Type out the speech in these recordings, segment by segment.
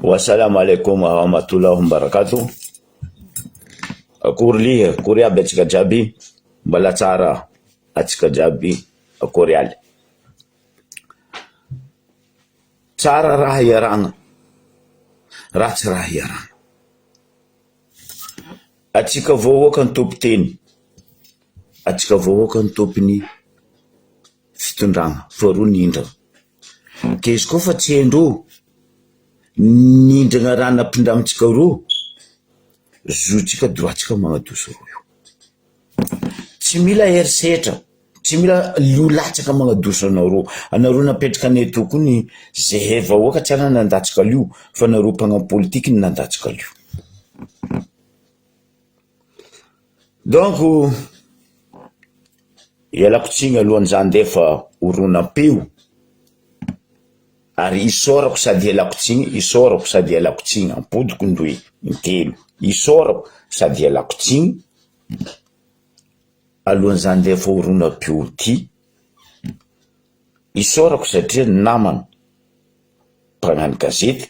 Wa salam alaikum wa rahmatullah wa barakatuh. Akory lihy, akory aby antsika jiaby, mbala tsara antsika jiaby, akory aly. Tsara raha iarahana, ratsy raha iarahana. Antsika vahoaka ny tompon-teny, antsika vahoaka ny tompony fitondragna, faharoa ny indrana. Ke izy koa fa tsy haindreo ny indrana raha nampindramintsika reo, zontsika droit-tsika magnadoso reo io. Tsy mila herisetra, tsy mila lio latsaka magnadoso anareo, anareo napetraka anay teo koa ny zehay vahoaka tsy ary nandatsaka lio fa nareo mpagnano politiky no nandatsaka lio. Donc ialako tsiny alohan'ny za ndefa horonam-peo ary isaorako sady ialako tsiny, isaorako sady ialako tsiny, ampodiko indroy intelo, isaorako sady ialako tsiny alohan'ny za ndefa horonam-peo ty, isaorako satria namana mpagnano gazety,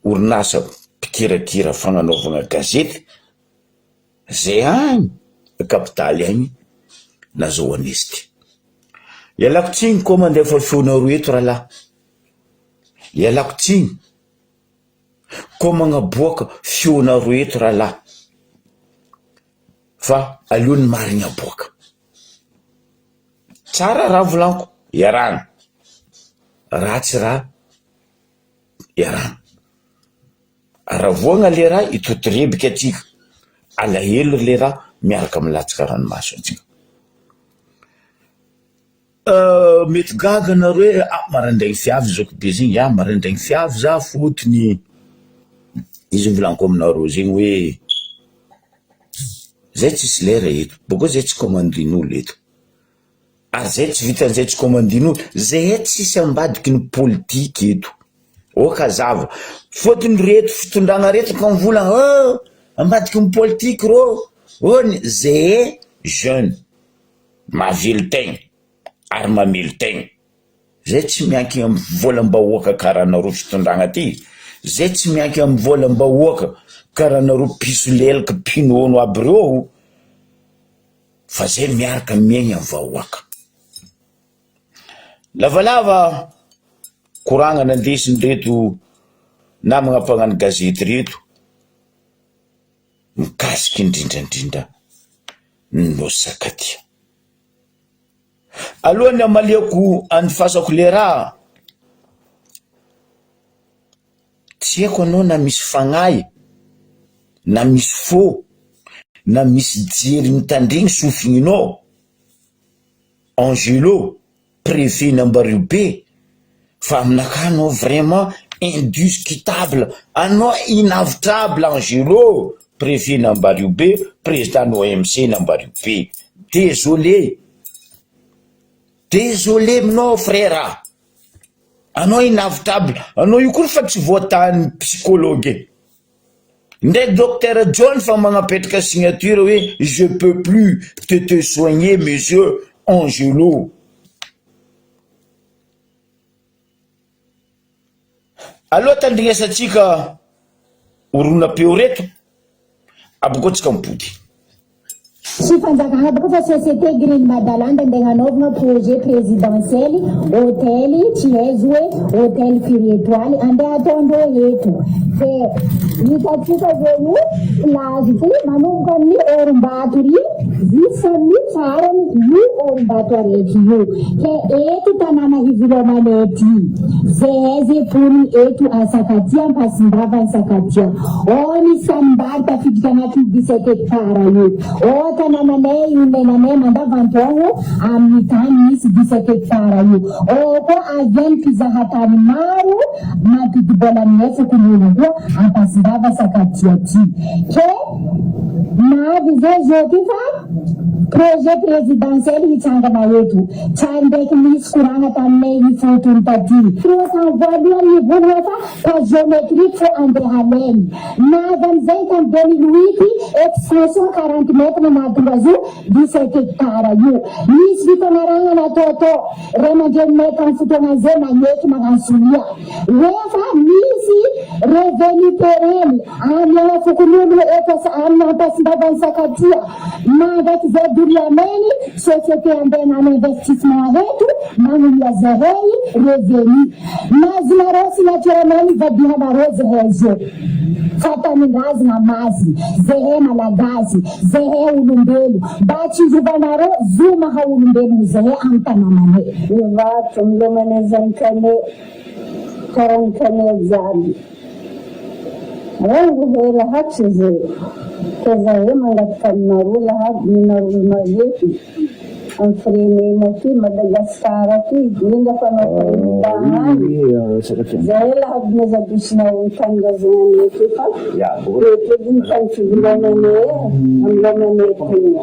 orinasa mpikirakira fagnanaovagna gazety zay agny kapitaly agny nazahoana izy ty. Ialako tsiny koa mandefa feonareo eto rahalahy, ialako tsiny koa magnaboaka feonareo eto rahalahy fa aleo ny marigny aboaka. Tsara raha volaniko, iarahana, ratsy raha iarahana. Ravoagna le raha hitotorebika atsika, alahelo le raha miaraka milatsaka ranomaso atsika. Mety gaga nareo hoe ah maraindraigny fiavy zoky be zegny, ya maraindraigny fiavy za fôtony izy volaniko aminareo zegny hoe zay tsisy lera eto, bôkeo zay tsy commandin'olo eto. Ary zay tsy vitan'izay tsy commandin'olo, zahay tsisy ambadiky ny politika eto, ok hazava, fôtony reto fitondragna reto ka mivolagna oh ambadiky ny politika rô, oh ny, zahay jeune mahavelon-tegna ary mamelon-tegna, zay tsy miankigna amy vôlam-bahoaka karaha anareo fitondragna ty, zay tsy miankigna amy vôlam-bahoaka karaha anareo mpisolelaka mpinono aby reo. Fa zay miaraka miaigna am vahoaka. Lavalava koragna nandesin'ireto namagna mpagnano gazety reto mikasika indrindra indrindra ny Nosy Sakatia. Alohan'ny hamaliako andifasako le raha, Tsy haiko anao na misy fagnahy, na misy fô, na misy jery mitandregny sofigninao, Angelo, préfet n'Ambariobe, fa aminakahy anao vraiment indiscutable, anao inavotrable Angelo, préfet n'Ambariobe, président ny OMC n'Ambariobe, désolé, désolé aminao frère a! Anao inavitable, anao io koa fa tsy voatahan'ny psychologue e! Ndray docteur John fa magnapetraka signature hoe je peux plus te te soigner monsieur Angelo. Aleo tandrignesantsika horonam-peo reto. Abokao tsika mipody. Tsy fanjakana bôka fa société Green Madaland andeha agnanaovagna projet présidentiel hôtel tsy aiza hoe hôtel firy étoile andeha ataondreo eto fe hitantsika zao io plage ty manomboka amin'ny Orimbato ry jusqu'à amin'ny farany io Orimbato araiky io ke eto tanàna hivilomanay ty zehay ze mponigny eto Ansakatia Ampasimbava Ansakatia Ao ny tanimbary tafiditra anatin'ny 17 hectares io. Ao tanànanay ionenanay mandavantaogno amin'ny tany misy 17 hectares io. Ao koa avian'ny mpizahatany maro mampidi-bola aminay fokonolona koa Ampasimbava Sakatia ty. Ke navy izay zao ty fa projet présidentiel hitsangana eto. Tsary ndraiky nisy koragna taminay ifotony taty. Filoha voalohany nivolagna fa Pas géométrique fô andeha alainy. Navy amizay tamy 2008 extension 40 mètres nahatonga azy io 17 hectares io. Nisy fifanarahana natao tao. Ray aman-dreninay tamy fotoagnan'izay magneky magnano sonia. Hoe fa misy. Revenu tereny amiagna fokonolona eto amin'ny Ampasimbavan'i Sakatia mandraky zay doliameny société andeha hagnano investissement eto magnomia zahay revenu mazonareo signature anay nivadihanareo zahay zao fa tanindrazagna mazina zahay malagasy zahay olombelo mba tsinjovanareo zo maha olombelogno zahay amin'ny tanànanay. Ivato, milomane zanakane, taranakane jiaby. Rengo hela hatrizay, ke zahay mangataka aminareo laha minareo maventy amin'ny firenena ty Madagascar ty, indrindra fa anao président any, zahay laha avy nazadosonareo tanindrazana anay ty fa eto edy ny tany fivelomana amilomanay tegna.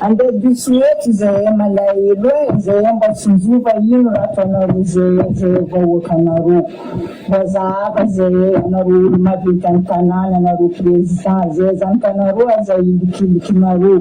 Andeha diso eto zahay malahelo e, zahay mba tsinjova ino raha ataonareo zahay zahay vahoakanareo, mba zahava zahay anareo olo maventy am tanàna anareo président zahay zanakanareo aza ahilikilikinareo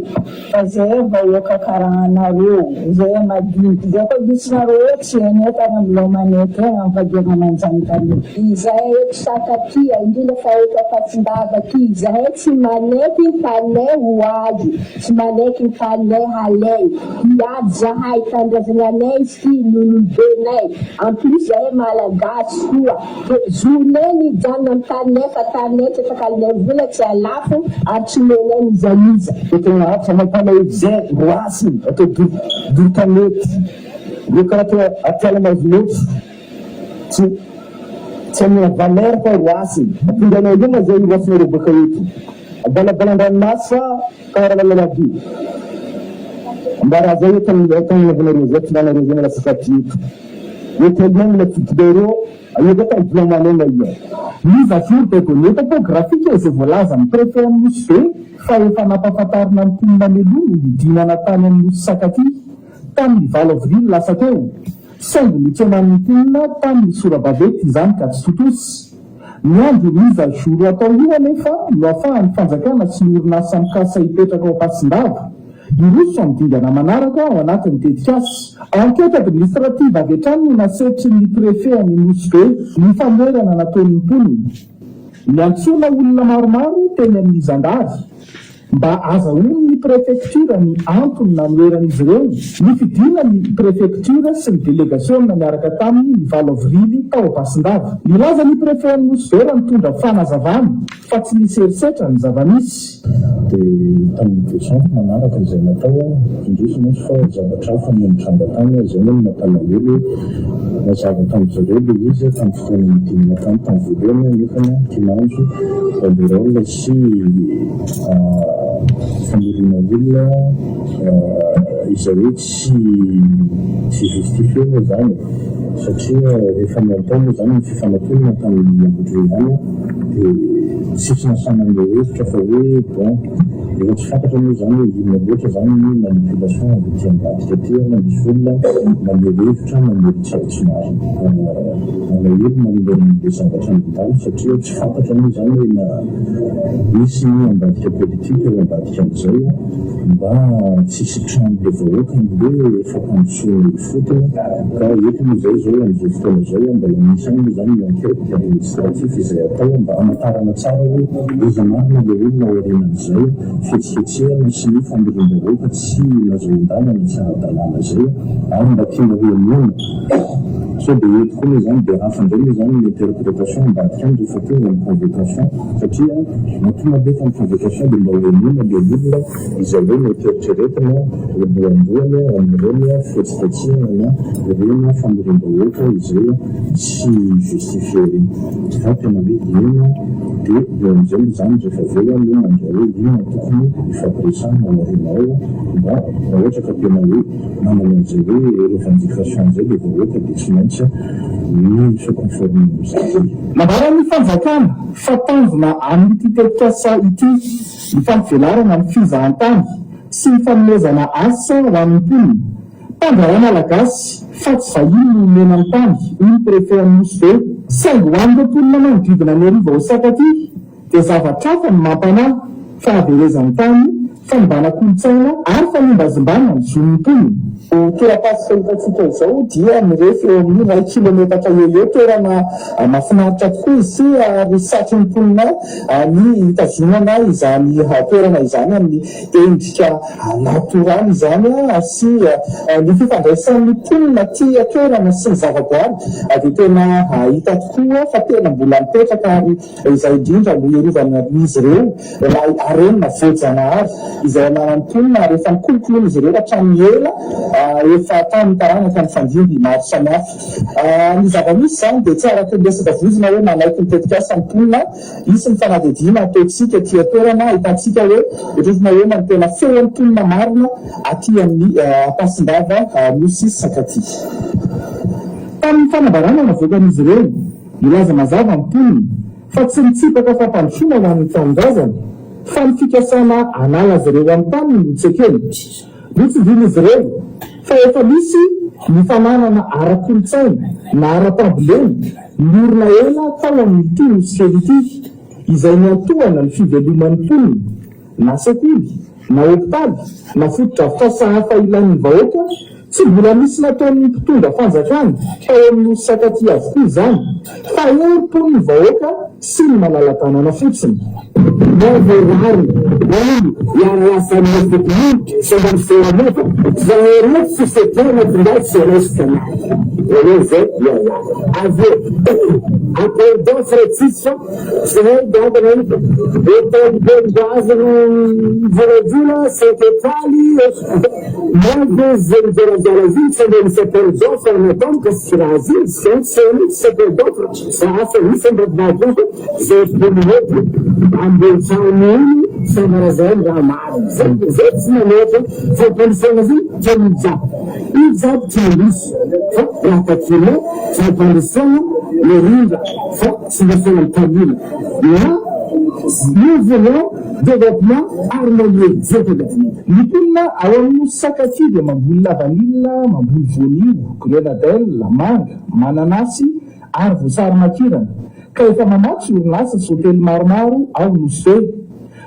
fa zahay vahoaka karaha anareo zahay madiniky zahay koa disonareo eto tsy hainay tany am lomanay tegna am vadiagna aman-janakanay. Izahay eto Sakatia, indrindra fa eto Ampatsindava aty, izahay tsy manaiky ny taninay ho azo. Tsy manaiky ny taninay halay. Hiady zahay, tanindrazananay izy ity, nolobenay. En plus zahay malagasy koa. De zonay ny hijanona am taninay fa taninay tsy afakalinay vola, tsy alafo ary tsy omenay n'iza n'iza. Dia tegna atra mampalahelo zay roasiny atao doro tanety reo karaha atao atiala mavinety tsy tsy amena valeur fa roasiny ampinganao io ma zay roasinareo baka eto abalabalan-dranomasy fa karaha lalala be ambara zay eto amin'ny tagnanaovanareo zay tonanareo zay malatsaka aty eto hôtel ihany mila tsidinareo io koa tany volamena io. Mise à jour des données topographiques izay voalazan'ny préfet an'i Nosy Be fa efa nampahafantarina ny mponina mialoha no nidinana tany amin'ny Nosy Sakatia tamin'ny valo avrily lasa teo saingy notsenan'ny mponina tamin'ny sora-baventy izany ka tsy tontosa. Miandry io mise à jour atao io anefa no afahan'ny fanjakana sy ny orinasa mikasa hipetraka ao Ampasindava hiroso amin'ny dingana manaraka ao anatin'ny tetikasa. Enquête administrative avy hatrany no nasetrin'ny préfet an'i Nosy Be ny fanoherana nataon'ny mponina. Niantsoana olona maromaro teny amin'ny zandary. Mba azahoan'ny prefektiora ny antony nanoheran'izy ireo ny fidinan'ny prefektiora sy ny delegasiona niaraka taminy ny valo avrily tao Ampasindava. Nilaza ny prefet an'i Nosy Be raha nitondra fanazavana fa tsy nisy herisetra ny zava-nisy. Dia tamin'ny descente manaraka izay natao, indrisy mantsy fa zavatra hafa no nitranga tany, izay moa no mampalahelo hoe nazava tamin-dry zareo ilay izy tamin'ny fotoana nidinana tany tamin'ny voalohany nefa kinanjo banderole sy famoriana olona izay hoe tsy tsy justifié moa izany e, satria rehefa natao moa izany ny fifanatonana tamin'ny Ambodriana dia tsisy nasahy naneho hevitra fa hoe bon efa tsy fantatra moa izany hoe inona loatra izany ny manipulation avy aty ambadika aty na misy olona maneho hevitra maneho tsy marina. Malahelo manoloana an'ilay zavatra nandalo satria tsy fantatra moa izany hoe na misy ny ambadika politika eo ambadika an'izay mba tsy hisitrahan'ilay vahoaka an'ilay fampandrosoana ifotony ka eto moa izay izao amin'izao fotoana izao mbola misy ihany moa izany ny enquête administratif izay atao mba hamantarana tsara hoe iza marina ilay olona aorianan'izay fihetsiketsehana sy ny famoriam-bahoaka tsy nazahoan-dalana tsy ara-dalàna izay ary mba tiana ho henoina. Sao dia eto koa moa izany dia hafa indray moa izany ny interpretation ambadika any rehefa tonga ny convocation satria matoa nalefa ny convocation dia mba ho henoina ilay olona izay hoe noeritreretina ho lohandohany amin'ireny fihetsiketsehana na ireny famoriam-bahoaka izay tsy justifié ireny fa tena hoe inona dia eo amin'izay moa izany rehefa avy eo no mandray hoe inona tokony hifampiresahana ao aoriana ao mba raha ohatra ka tena hoe Manana an'izay hoe revendication izay ilay vahoaka dia tsy maintsy mi se conformer amin'izay. Nambaran'ny fanjakana fa tanjona amin'ity tetikasa ity ny fampivelarana ny fizahantany sy ny fanomezana asa ho an'ny mponina. Mpandraharaha malagasy fa tsy vahiny no omena ny tany, hoy ny préfet an'i Nosy Be. Saingy ho an'ireo mponina manodidina an'i Iarivo ao Sakatia dia zavatra hafa no mampanahy, fahaverezan'ny tany. fanimbana kolontsaina ary fanimbazimbana ny zon'ny mponina. Io torapasika hitantsika izao dia mirefy eo amin'ny iray kilometatra eo eo. Toerana mahafinaritra tokoa izy ity ary satrin'ny mponina ny hitazonana izany toerana izany amin'ny endrika natoraly izany sy ny fifandraisan'ny mponina aty an-toerana sy ny zavaboary dia tena hita tokoa fa tena mbola mipetraka ary izay indrindra no hiarovan'izy ireo ilay harena voajanahary izay ananan'ny mponina ary efa nikolokoloin'izy ireo hatramin'ny ela efa tamin'ny taranaka nifandimby maro samihafa. Ny zava-misy izany dia tsy araka ny resaka vozona hoe manaiky ny tetikasa ny mponina Hisy ny fanadihadiana ataontsika aty an-toerana ahitantsika hoe ohatran'ny ahoana ny tena feon'ny mponina marina aty amin'ny Ampasindava Nosy Sakatia. Tamin'ny fanambarana navoakan'izy ireo, nilaza mazava ny mponina fa tsy nitsipaka fampandrosoana ho an'ny tanindrazana fa ny fikasana hanala azy ireo amin'ny taniny no tsy ekeny. Notsindrian'izy ireo fa efa misy ny fananana ara-kolontsaina na ara-pambolena niorina ela tao amin'ity nosy kely ity, izay niantohana ny fiveloman'ny mponina, na sekoly, na hopitaly, na fotodrafitrasa hafa ilain'ny vahoaka, tsy mbola nisy nataon'ny mpitondra fanjakana tao amin'ny nosy Sakatia avokoa izany, fa herim-pon'ny vahoaka sy ny malala-tanana fotsiny. Moa ve rariny olo hiara-hiasa amin'ny fokonolona sy mba miseho anefa fa ireo société anatindahy tsy resaka Ireo ve ialahy avy eo appel d'offre tsisy fa zahay gaga nahita hôtel be goavana mivoladrola cinq étoiles moa ve ze mizarazara iny tsy mba misy appel d'offre natao mikasika raha ziny tsy misy appel d'offre fa asa misy ambadimbadika any fa Zay mpino eto ambony trano iny sambarazainy raha marina zay zay tsy manoatra fampandrosoana zay trano jiaby io jiaby tsy mandroso fa raha takianao fampandrosoana mirindra fa tsy mba fanantanina na nous voulons développement harmonieux zay tadiavinay. Ny mponina ao amin'ny nosy Sakatia dia mamboly lavanila, mamboly voanio, grenadelle, manga, mananasy ary voasary makirana. ka efa mamatsy orinasa sy hotely maromaro ao Nosy Be.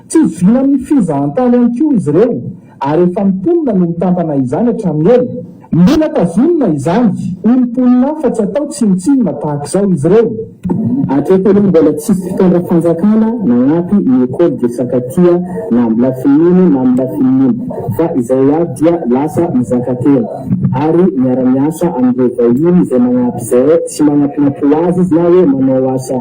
Tsy zoviana amin'ny fizahantany ihany koa izy ireo ary efa ny mponina no mitantana izany hatramin'ny ela. Mila tazonina izany, hoy ny mponina fa tsy atao tsinontsinona tahaka izao izy ireo. Hatreto aloha mbola tsisy mpitondra fanjakana nanampy ny Ecole de Sakatia na amin'ny lafiny ino na amin'ny lafiny ino fa izay avy dia lasa mizaka tena. ary miara-miasa amin'ireo vahiny izay magnampy izay tsy magnampinampy ho azy izy na hoe manao asa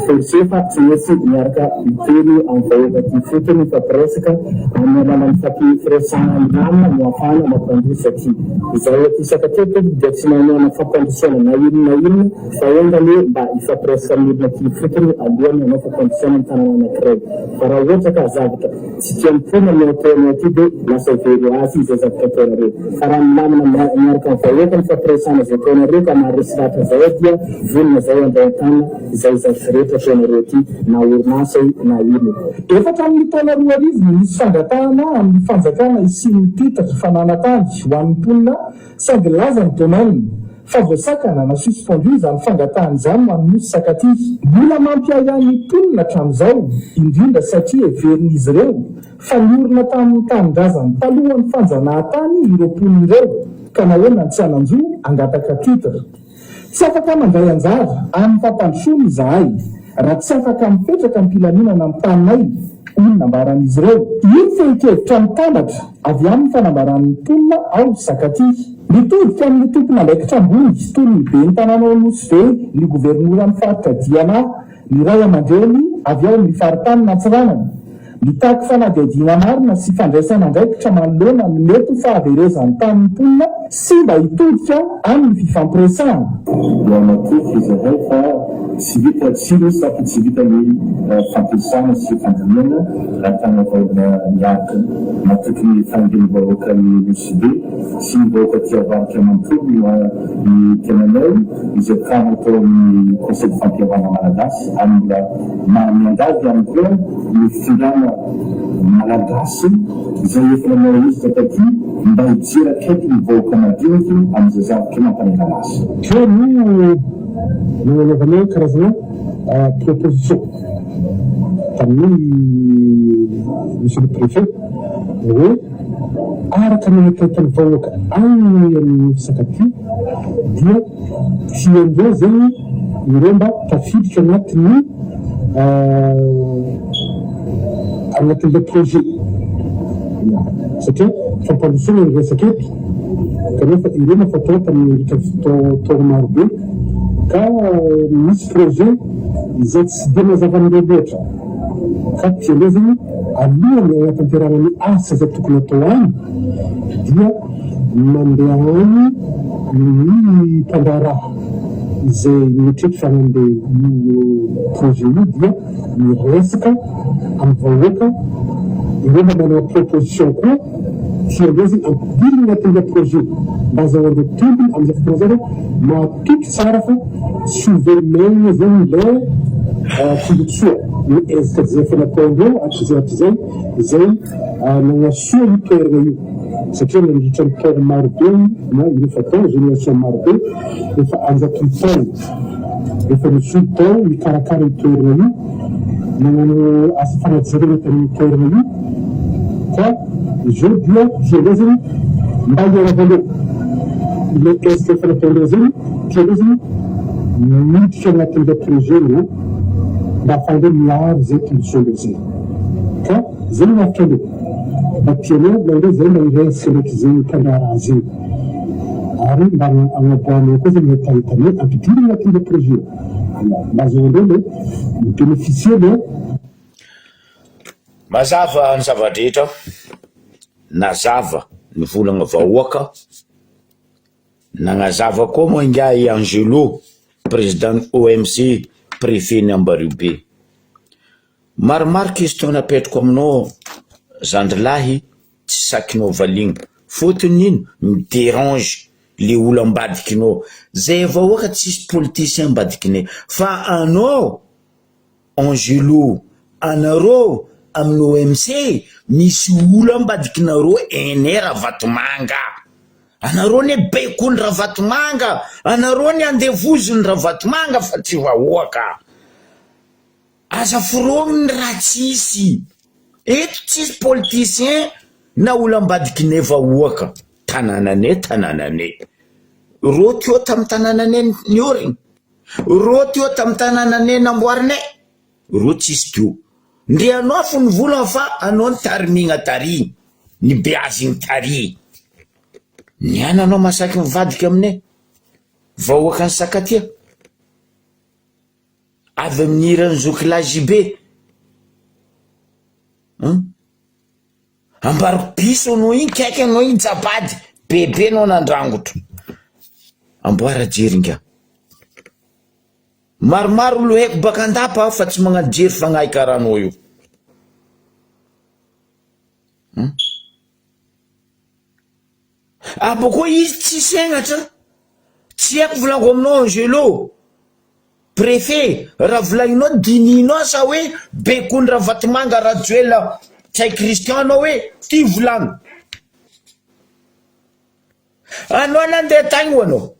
forcé fa tsy maintsy miaraka miteny amin'ny vahoaka aty ifotony mifampiresaka amin'ny alalan'ny fampiresahana milamina no ahafahana mampandroso aty. Izahay aty Sakatia tompoko dia tsy manohana fampandrosoana na inona na inona fa enga anie mba hifampiresaka amin'ny olona aty ifotony alohan'ny hanao fampandrosoana amin'ny tanàna anankiray fa raha ohatra ka zavatra Tsy tian'ny mponina ny ataonao aty dia lasa very ho azy izay zavatra ataonareo. Fa raha milamina miaraka amin'ny vahoaka ny fampiresahana izay ataonareo ka maharesy lahatra zahay dia vonona zahay handray an-tanana izay zavatra rehetra ataonareo aty na orinasa io na inona. Efa hatramin'ny taona 2000 no nisy fangatahana amin'ny fanjakana hisian'ny titre fananantany ho an'ny mponina saingy nilaza ny domaine fa voasakana na suspendu izany fangatahana izany ho an'ny Nosy Sakatia. Mbola mampiahiahy ny mponina hatramin'izao, indrindra satria heverin'izy ireo fa niorina tamin'ny tanindrazany talohan'ny fanjanahantany ireo mponina ireo ka nahoana no tsy hanan-jo hangataka titre. Tsy afaka mandray anjara amin'ny fampandrosoana izahay raha tsy afaka mipetraka am-pilaminana amin'ny taninay, hoy ny nambaran'izy ireo. Io ny fehin-kevitra mitambatra avy amin'ny fanambaran'ny mponina ao Sakatia. Mitodika amin'ny tompon'andraikitra ambony toy ny ben'ny tanàna ao Nosy Be, ny governoran'ny faritra Diana, ny ray aman-dreny avy ao amin'ny faritanin'Antsiranana. Mitaky fanadihadiana marina sy fandraisana andraikitra manoloana ny mety ho fahaverezan'ny tanin'ny mponina sy mba hitodika amin'ny fifampiresahana. Dia matoky izahay fa tsy vita tsy misy afa tsy vita ny fampiasana sy fandinihana raha tany vaovao miaraka. Matoky ny fahendren'ny vahoakan'i Nosy Be sy ny vahoaka aty avaratra manontolo ny tenanay izay mpikambana tao amin'ny Conseil de fampihavanana malagasy ary mbola miangavy ihany koa ny fitondrana malagasy izay efa nanao ezaka taty mba hijery akaiky ny vahoaka madinika amin'izay zavatra mampanenana azy. Teo no nanaovana karazana proposition tamin'ny Monsieur le Préfet. Hoe araka ny hetahetan'ny vahoaka any amin'ny Sakatia dia tian-dreo zegny ireo mba tafiditra anatin'ny anatin'ilay projet. Ya, satria fampandrosoana ny resaka eto kanefa ireo no efa tao tamin'ny nandritra ny fotoa-taona marobe ka misy projet izay tsy dia mazava amin'ireo loatra ka tian'ireo zegny Alohan'ny hanatanterahana ny asa izay tokony hatao any dia mandeha any ny mpandraharaha izay mieritreritra handeha io projet io dia miresaka amin'ny vahoaka ireo mba manana proposition koa tiandreo zany ampidirina anatin'ilay projet mba azahoandreo tombony amin'izay fotoana izay fa Matoky tsara fa tsy ho very maina zany ilay tombotsoa ny ezaka izay efa nataondreo hatrizay hatrizay izay nagnasoa io toerana io satria nandritra ny taona maro be na ireo efa tao génération maro be efa anjatony taona efa nisy olo tao nikarakara io toerana io nagnano asa fanajerena tamin'io toerana io ka izao dia tianao zany mba hiaravanao ilay ezaka efa nataonao zany tianao zany miditra anatin'ilay projet ireo mba ahafahanao miaro zay tombotsoanao zay ka zay no hafitra anao mba tianao nareo zay mba hiresaka ndraiky zay mpandraharaha zay ary mba agnaboahanao koa zany hetahetanao ampidirina anatin'ilay projet mba azahoanao le mi-beneficier le Mazava ny zava-drehetra, nazava ny volagna vahoaka, nagnazava koa moa ingahy Angelo président OMC préfet ny Ambariobe. Maromaro question napetrako aminao zandrilahy tsy sakinao valiagna, fôtony ino mi-derange le olo ambadikinao, zay vahoaka tsisy politicien ambadikinay fa anao Angelo, anareo amin'ny OMC misy olo ambadikinareo ene Ravatomanga, anareo anie baikony Ravatomanga, anareo anie andevoziny Ravatomanga fa tsy vahoaka, aza foroniny raha tsisy, eto tsisy politicien na olo ambadikinay vahoaka, tanananay tanananay, reo teo tamy tanananay niorina. Rô teo tam tanànanay namboarinay, rô tsisy teo. Ndre anao fo nivolagna fa anao nitarimigna tary, nibeazigny tary. Niany anao masaky mivadika aminay, vahoakan'i Sakatia. Avy amin'ny hiran'i Zokilahy JB. Hum. Ambariko piso anao iny kaiky anao iny jabady bebe anao nandrangotro. Amboara jery ingahy. Maromaro olo haiko baka andapa fa tsy magnano jery fagnahy karaha anao io. Hum. Abôkô izy tsisy hegnatra. Tsy haiko volagniko aminao Angelo. Préfet, raha volagninao dinihinao sa hoe Bekony Ravatomanga Rajoelina Ntsay Christian anao hoe ty volagno. Anao nandeha tagny ho anao.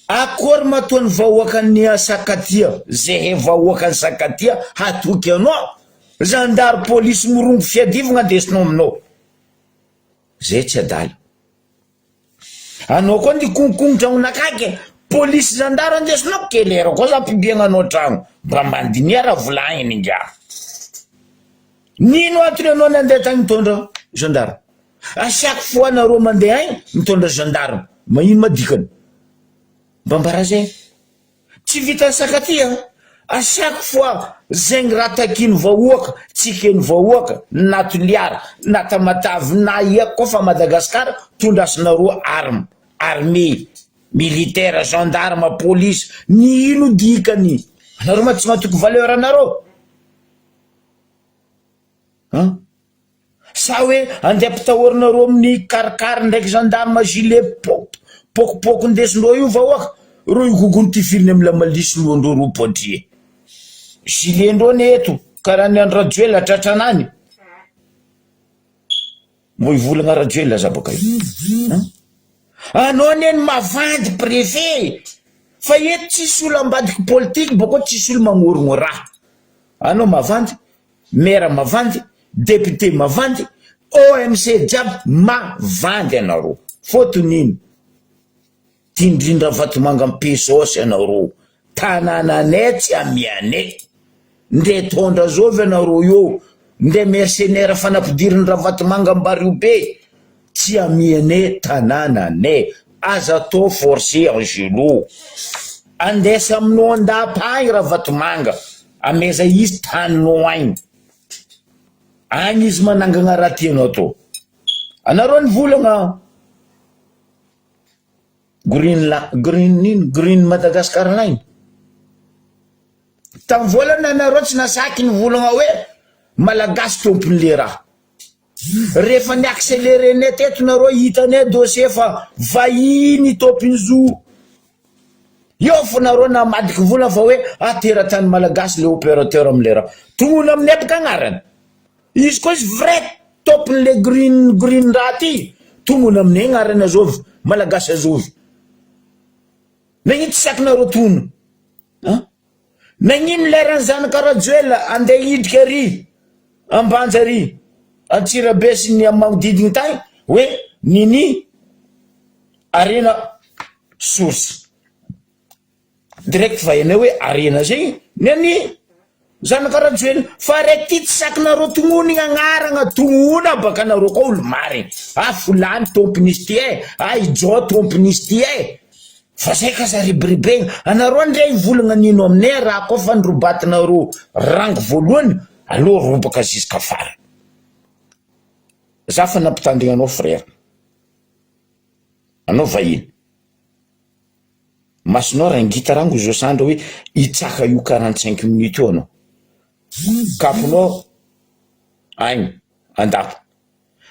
Akory matoa ny vahoakan'ny Sakatia, zehe vahoakan'ny Sakatia hatoky anao, zandary polisy mirongo fiadivagna andesinao aminao. Zay tsy adala. Anao koa nikonkongo tragnonakahy ke, polisy zandary andesinao, quelle heure koa za ampibiagna anao tragno, mba mandiniha raha volagniny ingahy. Nino antony anao nandeha tagny nitondra gendarme? A chaque fois nareo mandeha agny mitondra gendarme, magnino ma dikany? Mba ambara zay. Tsy vitan'ny Sakatia an! A chaque fois zegny raha takian'ny vahoaka, tsy eken'ny vahoaka, na Toliara, na Tamatave, na ia koa fa Madagascar tondrasinareo arme, armée, militaire, gendarme, police, ny ino dikany? Anareo ma tsy matoky valeur anareo? An! Sa hoe andeha ampitahorinareo amin'ny karikary ndraiky gendarme gilet pokopoko ndesindreo io vahoaka? Reo igogony tifiriny amin'ny lamalisy lohandreo reo poadrie. Gilet ndreo anie eto karaha ny an'i Rajoelina tratranany. Mbô hivolagna Rajoelina za baka io. An! Anao anie ny mavandy préfet fa eto tsisy olo ambadiky politique bôkô tsisy olo magnorogno raha. Anao mavandy, maire mavandy. député mavandy, OMC jiaby mavandy anareo. Fotony ino? Tindrin Ravatomanga mpisaosy anareo. Tanananay tsy amianay. Nde tondra zovy anareo io, nde mercenaire fanampidirin Ravatomanga ambario be, tsy amianay tanananay. Aza atao forcer Angelo. Andesa aminao andapa agny Ravatomanga, ameza izy taninao agny. Agny izy manangagna raha tianao atao. Anareo nivolagna. Green la green ino green Madagascar line tam voalany anareo tsy nasaky nivolagna hoe malagasy tompony le raha rehefa ni accelerer nay teto nareo hitanay dossier fa vahiny tompony zo eo fo nareo namadiky vola fa hoe ah teratany malagasy le opérateur amle raha tognona aminay baka agnarany Izy koa izy vrai topiny le green green raha ty tognona aminay agnarany azovy malagasy azovy nagnino tsy sakinareo tono an nagnino lerany zanaka rajoel andeha hidrika ary ambanja ary antsirabe sy ny magnodidigny tagny hoe nini arena source Direct fa hainay hoe arena zegny ny an'i zanaka Rajoelina fa raiky ty tsy sakinareo tognonigna agnaragna tognona baka nareo koa olo marigny ah folany tompony izy ty eh ah i Jao tompony izy ty eh fa zay ka aza rebirebegna anareo ndray hivolagna nino aminay raha koa fa nirobatinareo rango voalohany aleo robaka ziska farany za fa nampitandrigna anao frère anao vahiny. Masonao rangita rango zao sandra hoe hitsaka io 45 minutes io anao. Kaponao agny andapa.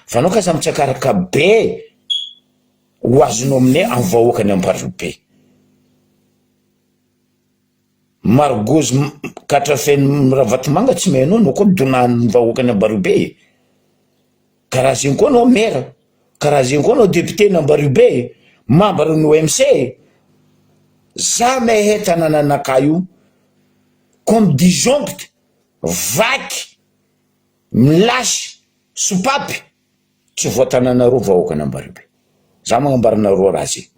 Fa anao kasa mitsakaraka be ho azonao aminay am vahoakany Amparibe. Margozy katrafen'i Ravatomanga tsy mahay anao, anao koa donan'ny vahoakan'i Ambaribe e. Karaha zegny koa anao maire, karaha zegny koa anao député n'Ambaribe e, membre ny OMC e. Za mahay tanànanakahy io comme disjoncte, vaky, milasy, sopapy. Tsy voatananareo vahoakan'Ambaribe. Za magnambara anareo raha zay.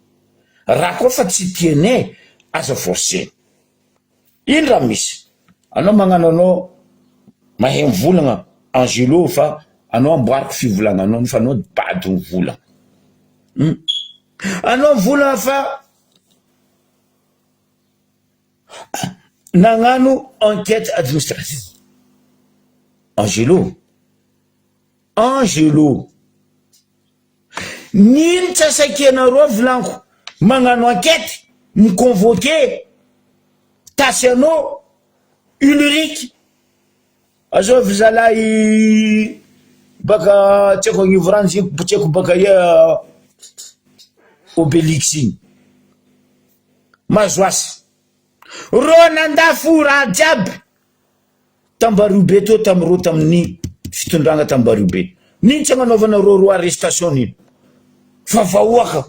Raha koa fa tsy tianay aza forcena. Ino raha misy? Anao magnano anao mahay mivolagna Angelo fa anao amboariko fivolagnanao fa anao bado mivolagna. Hum. Anao mivolagna fa nagnano enquête administrative. Angelo. Angelo. Nino tsy asaikenareo volaniko magnano enquête, mi convoquer Tassiano, Ulrich, azovy zalahy baka tsy haiko agnivo rano izy iny, tsy haiko baka aia Obelix igny. Mazoasy. Reo nandafo raha jiaby. Tambariobe teo tam reo tamin'ny fitondragna tambariobe. Nino tsy agnanaovana reo reo arrestation nino. Fa vahoaka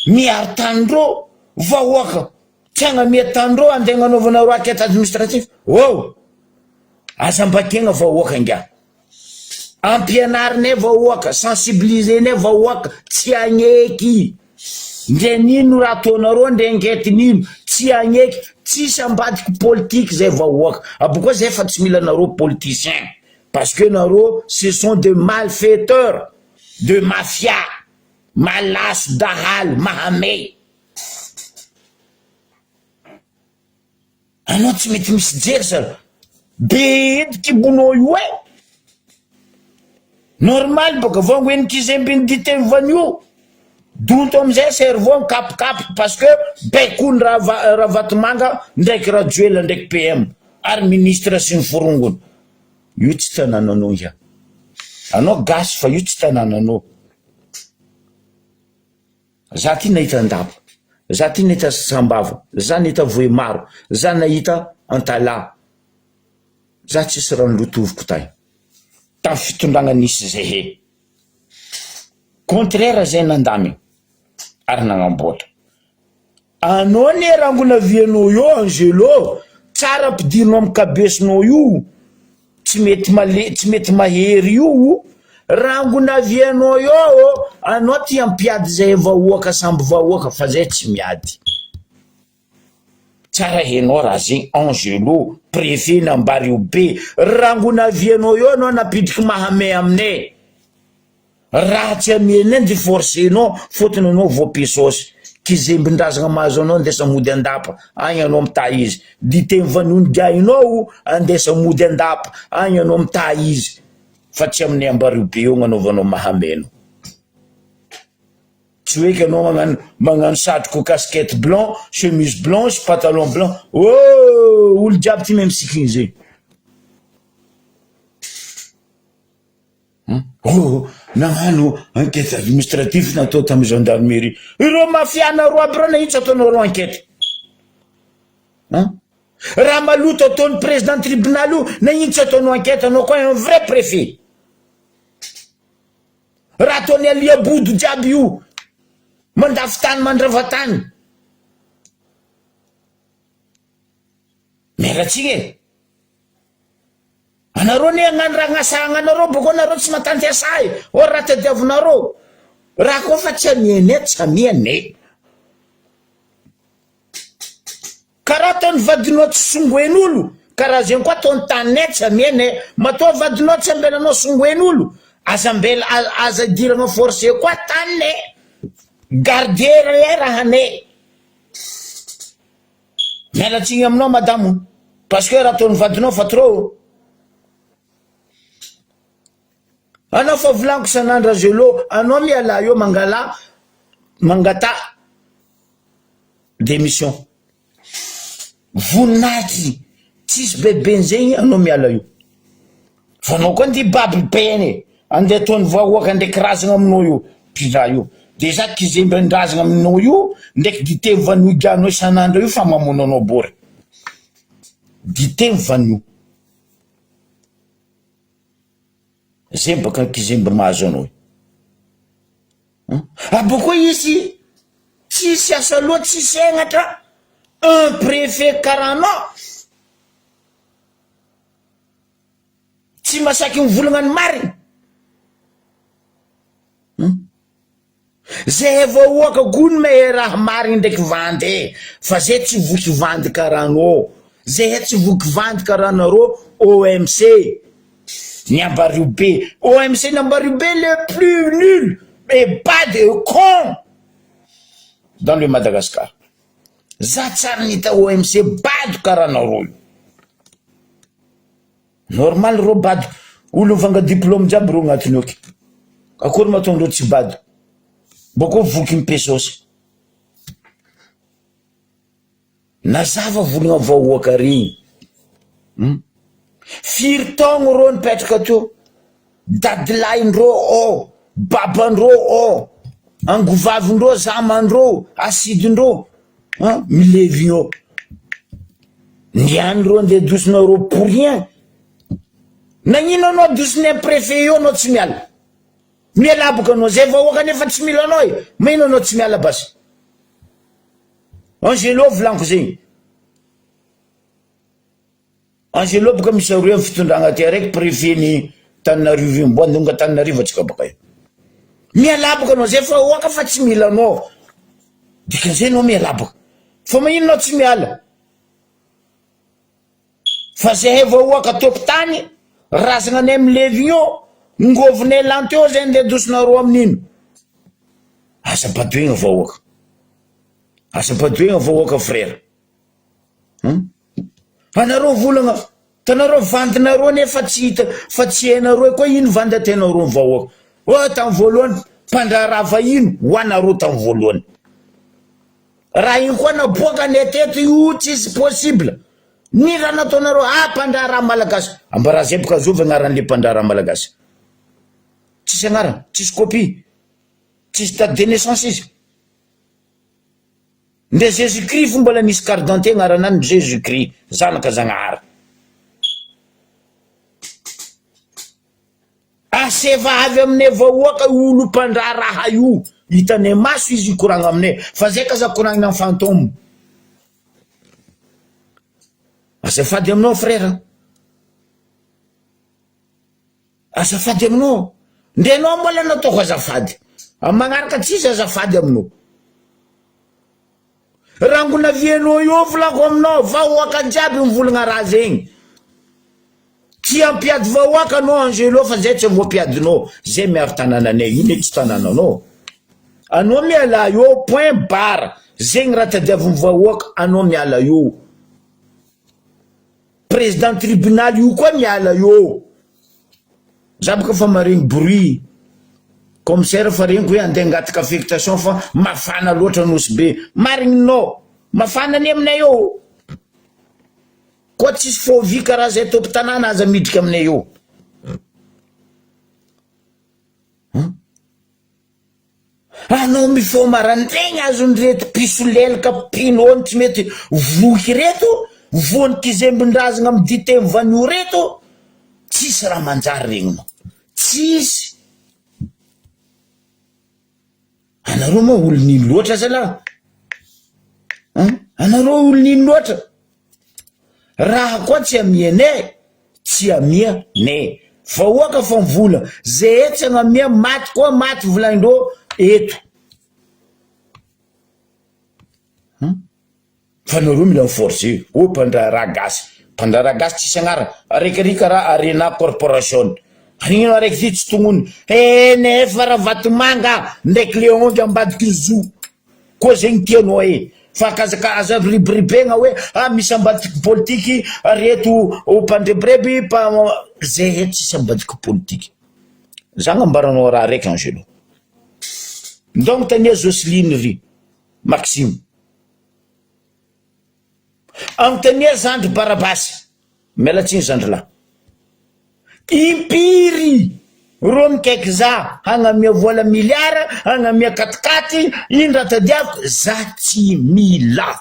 miaro tany reo vahoaka tsy agnamia tany reo andeha agnanaovana reo enquête administratif. Oh! Aza ambakegna vahoaka ingahy. Ampianarinay vahoaka, sensibiliser-nay vahoaka, tsy hagneky. Ndre n'ino raha ataonareo, ndre enquête n'ino, tsy hagneky, tsisy ambadiky politique zay vahoaka. Abokeo zay fa tsy mila anareo politicien, parce que nareo ce sont de malfaiteurs, de mafia, malaso, dahalo, mahamey. Anao tsy mety misy jery zala. Be edy kibonao io e! Normal baka vao hoe ny kizembin'ny dite vanio. Donto amizay cerveau mikapokapoko parce que baikony Rava Ravatomanga ndraiky Rajoelina ndraiky PM ary ministre sy ny forongony. Io tsy tanananao ngia. Anao gasy fa io tsy tanananao. Za ty nahita Andapa, za ty nahita Sambava, za nahita Vohemaro, za nahita Antalaha, za tsisy rano lotoviko tay tam fitondragna nisy zehe, contraire zay nandamigny ary nagnamboatra. Anao anie rangona vianao io Angelo, tsara ampidirinao am kabesonao io. tsy mety male tsy mety mahery io rangona avy anao eo ô anao ty hampiady zay vahoaka samby vahoaka fa zay tsy miady. Tsara henao raha zegny Angelo préfet n'Ambariho be rangona avy anao eo anao nampidriky mahamay aminay raha tsy amianay nde forcenao fôtony anao voapisaosy kizembindrazagna mahazo anao andesa mody andapa agny anao mitaha izy dite mivanony giahinao andesa mody andapa agny anao mitaha izy fa tsy aminay Ambariho be eo agnanaovanao mahamay anao. Tsy hoe ianao magnano magnano satroko casquette blanc, chemise blanche, pantalon blanc oh! Olo jiaby ty mahay misikigny zay. Oh! Nagnano enquête administratif natao tamin'ny gendarmerie. Ireo mafia nareo aby reo nagnino tsy ataonareo enquête? Hein? Raha maloto ataon'ny président tribunal io nagnino tsy ataonao enquête anao koa un vrai préfet? Raha ataon'i Alia bodo jiaby io, mandafo tany mandrava tany. Miala tsiny e. Anareo anie hagnano raha agnasahagna anareo boko anareo tsy matanty asa e. Or raha tadiavinareo, raha koa fa tsy amianay tsy amianay. Karaha ataony vadinao tsy songoen'olo karaha zegny koa ataony taninay tsy amianay matoa vadinao tsy ambelanao songoen'olo aza ambela aza idiragna force koa taninay garder le rahanay miala tsigny aminao madamo parce que raha ataony vadinao fa trop anao fa volaniko isan'andro Angelo anao mialà eo mangalà mangataha Démission. Voninahitry tsisy bebe zegny anao miala io. Fa anao koa andeha hibaby be e, andeha ataon'ny vahoaka ndraiky razagna aminao io mpira io. Déjà kizembendrazagna aminao io ndraiky dite vanio gianao isan'andro io fa mamono anao bory. Dite vanio. Zay baka kizembe mahazo anao io. Abokoa izy tsisy asa loha tsisy hegnatra un préfet karaha anao tsy masaky mivolagna ny marigny hum zay vahoaka koa ny mahay raha marigny ndraiky vandy e fa zay tsy voky vandy karaha anao zay tsy voky vandy karaha anareo OMC Ny Ambariobe, OMC ny Ambariobe le plus nul et bad et con dans le Madagascar. Za tsary nita OMC bado karaha anareo io. Normal reo bado, olo mivanga diplôme jiaby reo agnatiny ao ke. Akory mahatonga andreo tsy bado. Bôkô voky mipesôsy. Nazava volagna vahoaka regny hum firy taogno reo nipetraka teo dadilahindreo ao babandreo ao angovavindreo zamandreo asidindreo an milevigny ao niany reo andeha adosonareo pour rien nagnino anao adosonay prefet io anao tsy miala miala boka anao zay vahoaka nefa tsy mila anao e maino anao tsy miala basy Angelo volaniko zegny. Angelo boka misy aroe am fitondragna aty araiky préfet ny Tananarivo io mbo andonga Tananarivo atsika boka io. Mialà boka anao zay fa oaka fa tsy mila anao. Dikan'izay anao mialà boka. Fa magnino anao tsy miala? Fa zahay vahoaka tompon-tany, razagnanay milevigny eo, ngôvinay lany teo zay ndeha adosonareo amin'ino? Aza badoegna vahoaka. Aza badoegna vahoaka frère. Hum? Anareo volagna, tanareo vandinareo nefa tsy hita fa tsy hainareo koa ino vandy atainareo ny vahoaka. Oh tamin'ny voalohany mpandraharaha vahiny ho anareo tamin'ny voalohany. Raha iny koa naboakanay teto io tsisy possible. Ny raha nataonareo ah mpandraharaha malagasy. Ambarà zeboka zovy agnaran'le mpandraharaha malagasy. Tsisy agnarana, tsisy copie, tsisy date de naissance izy. Ndre Jésus Christ fo mbola nisy carte d'identité agnaranany Jésus Christ zanaka Zagnahary. Aseva avy aminay vahoaka io olo mpandraharaha io, hitanay maso izy hikoragna aminay, fa zay k'aza koragnina am fantôme. Azafady aminao frère a. Azafady aminao. Ndre anao mbola nataoko azafady. Amin'ny magnaraka tsisy azafady aminao. Rangona vienao io volako aminao, vahoaka jiaby mivolagna raha zegny. Tsy hampiady vahoaka anao Angelo fa zay tsy voampiadinao, zay miaro tanananay io ne tsy tanananao. Anao miala eo point barre, zegny raha tadiavin'ny vahoaka anao miala eo. Président tribunal io koa miala eo. Za boka fa maregny bruit. Commissaire fa regniko hoe andeha hangataka affectation fa mafana loatra Nosy Be. Marigny nao. Mafana anie aminay eo. Koa tsisy faux vie karaha zay tompon-tanàna aza midriky aminay eo. Hum. Anao mifoha marandraigny azon'ireto mpisolelaka mpino tsy mety voky ireto, voan'ny kizembin-drazagna amin'ny dite mivanio reto, tsisy raha manjary regninao, tsisy. Anareo moa olo nino loatra zalahy an! Anareo olo nino loatra. Raha koa tsy amianay, tsy amia nay. Vahoaka fa mivola, ze tsy agnamia maty koa maty volaindreo eto. Hum. Fa nareo mila mi-forcer, oh mpandraharaha gasy, mpandraharaha gasy tsisy agnarana, araiky ary karaha Arena corporation, ino araiky ty tsy tognony, he nefa Ravatomanga ndraiky Léon ambadiky ny zoo. Koa zegny tianao e! Fa kazaka aza ribiribegna hoe ah misy ambadiky politiky reto mpandrebireby mpa zay tsisy ambadiky politiky. Za agnambaranao raha raiky Angelo. Ndao agnontania Jocelyne ry Maxime. Agnontania zandry Barabasy. Miala tsiny zandry lahy. Impiry rô mikaiky za hagnamia vola milliard, hagnamia katikaty, ino raha tadiaviko, za tsy mila.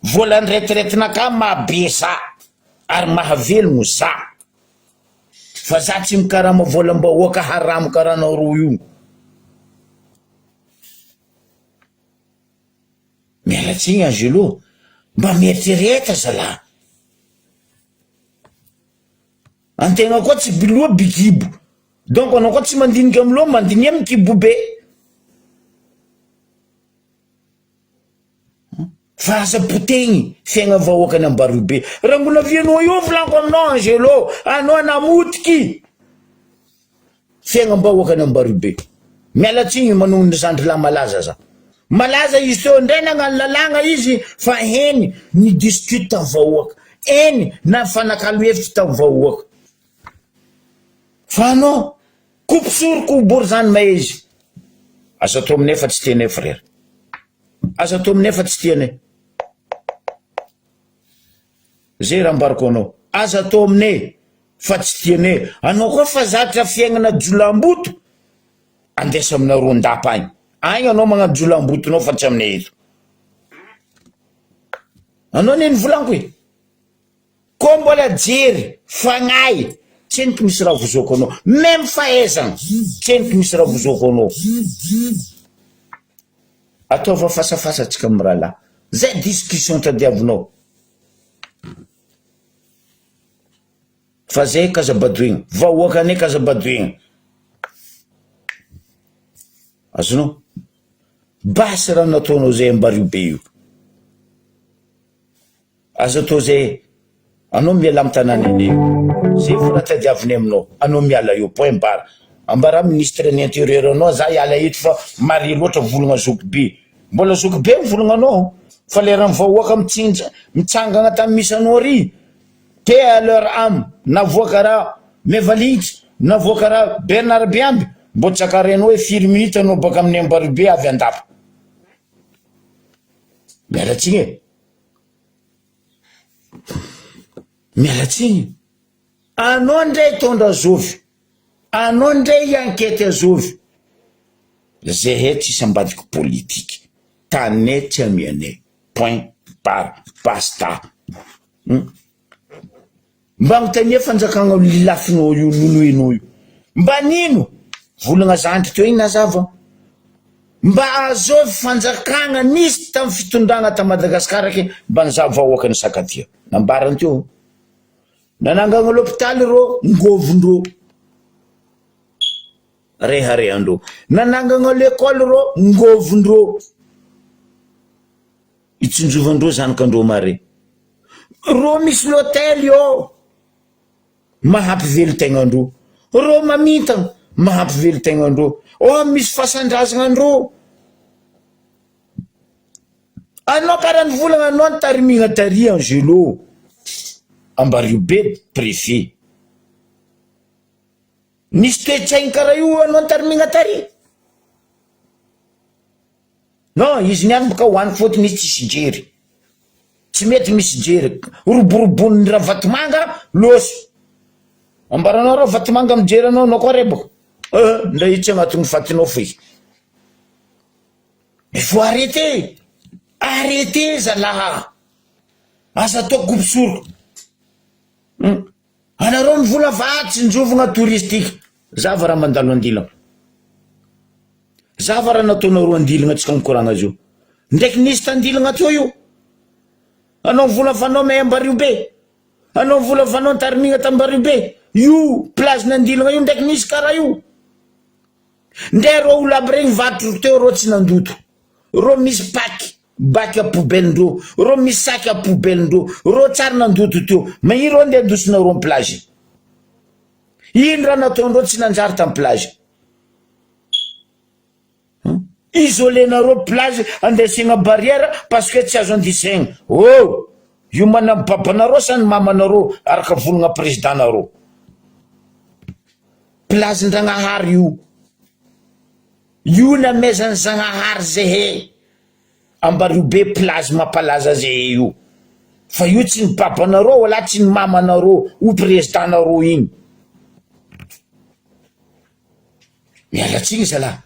Volan'ny retraitinakahy mahabe za ary mahavelogno za. Fa za tsy mikarama volam-bahoaka haramo karaha anareo io. Miala tsiny Angelo, mba mieritrereta zalahy. Antegna koa tsy biloha bikibo, donc anao koa tsy mandinika amy loha mandinia amy kibo be. Fa aza potegny fiaigna vahoaka ny Ambariobe. Raha mbola vianao io volaniko aminao Angelo, anao namotiky. Fiaignam-bahoaka any Ambaribe. Miala tsiny manohiny zandry lahy malaza za. Malaza izy teo ndray nagnano lalàgna izy fa heny ni discute tam vahoaka. Eny na nifanakalo hevitry tam vahoaka. Fa anao kopy soroko borizany mahezy. Aza atao aminay fa tsy tianay frère. Aza atao aminay fa tsy tianay. Zay raha ambarako anao. Aza atao aminay fa tsy tianay. Anao koa fa zatra fiaignana jiolamboto, andeso aminareo an-dapa agny. Agny anao magnano jiolambotonao fa tsy aminay eto. Anao anie nivolaniko e. Koa mbola jery, fagnahy, tsendriky misy raha vozoako anao. Meme fahaizagna, tsendriky misy raha vozoako anao. Ataova fasafasa tsika mirahalahy. Zay discussion tadiavinao. Fa zay k'aza badoigna. Vahoakanay k'aza badoigna. Azonao? Basy raha nataonao zay ambario be io. Aza atao zay anao miala am tanàna io zay vola tadiaviny aminao anao miala eo point barre ambara ministre ny interieur anao za hiala eto fa mare loatra volagna zoky be mbola zoky be ny volagna anao fa leran'ny vahoaka mitsinja mitsangagna tany misy anao ry paix à leur âme navoaka raha Mevalihitsy navoaka raha Bernard Beamby mbô tsakarenao hoe firy minute anao baka amin'ny Ambaribe avy Andapa miala tsiny e. Miala tsiny. Anao ndray hitondra zovy. Anao ndray hi-enquete zovy. Zehe tsisy ambadiky politique. Taninay tsy amianay. Point barre. Basta. Hum. Mba agnontania fanjakagna lilafinao io lolohenao io. Mba nino? Volagna zandry teo igny nazava. Mba azovy fanjakagna nisy tam fitondragna ta Madagascar ke mba nizaha vahoaka ny Sakatia. Nambarany teo. Nanangagna l'hôpital rô ngôvon-drô, reharehan-drô. Nanangagna l'école rô ngôvon-drô, itsinjovan-drô zanakan-drô mare. Rô misy l'hôtel eo, mahampivelon-tegnan-drô. Rô mamintagna, mahampivelon-tegnan-drô. Ô misy fasan-drazagnan-drô. Anao kara nivolagna anao nitarimigna tary Angelo Ambariho be préfet. Nisy toetsaigny kara io anao nitarimigna tary? Non izy niany boka hoany fôtony izy tsisy jery. Tsy mety misy jery. Roborobon'ny Ravatomanga lôso. Ambaranao Ravatomanga mijery anao anao koa reboka. Euh ndray io tsy agnatin'ny fatinao fohy. Il faut arrêter! Arrêter zalaha! Aza atao kopisoroka. Hum. Anareo mivola fa ah tsinjovigna touristique. Za va raha mandalo andilagna. Za va raha nataonareo andilagna tsika mikoragna azy io. Ndraiky nisy tandilagna teo io. Anao mivola fa anao mahay Ambario be. Anao mivola fa anao nitarimigna t'Ambario be. Io plage n'andilagna io ndraiky nisy karaha io. Ndre rô olo aby regny vatro teo rô tsy nandoto rô misy paky bac à poubelle ndrô rô misy sac à poubelle ndrô rô tsary nandoto teo magnino rô ndeha andosonareo am plage ino raha nataondreo tsy nanjary tam plage hum isolenareo plage andesegna barrière parce que tsy azo andisegna oh io manam babanareo sa ny mamanareo araka volagna président nareo. Plage-ndragnahary io. Io namezan'i Zagnahary zehe. Ambario be plage mampalaza zehe io. Fa io tsy ny babanareo wala tsy ny mamanareo ou président nareo igny. Miala tsiny zalahy.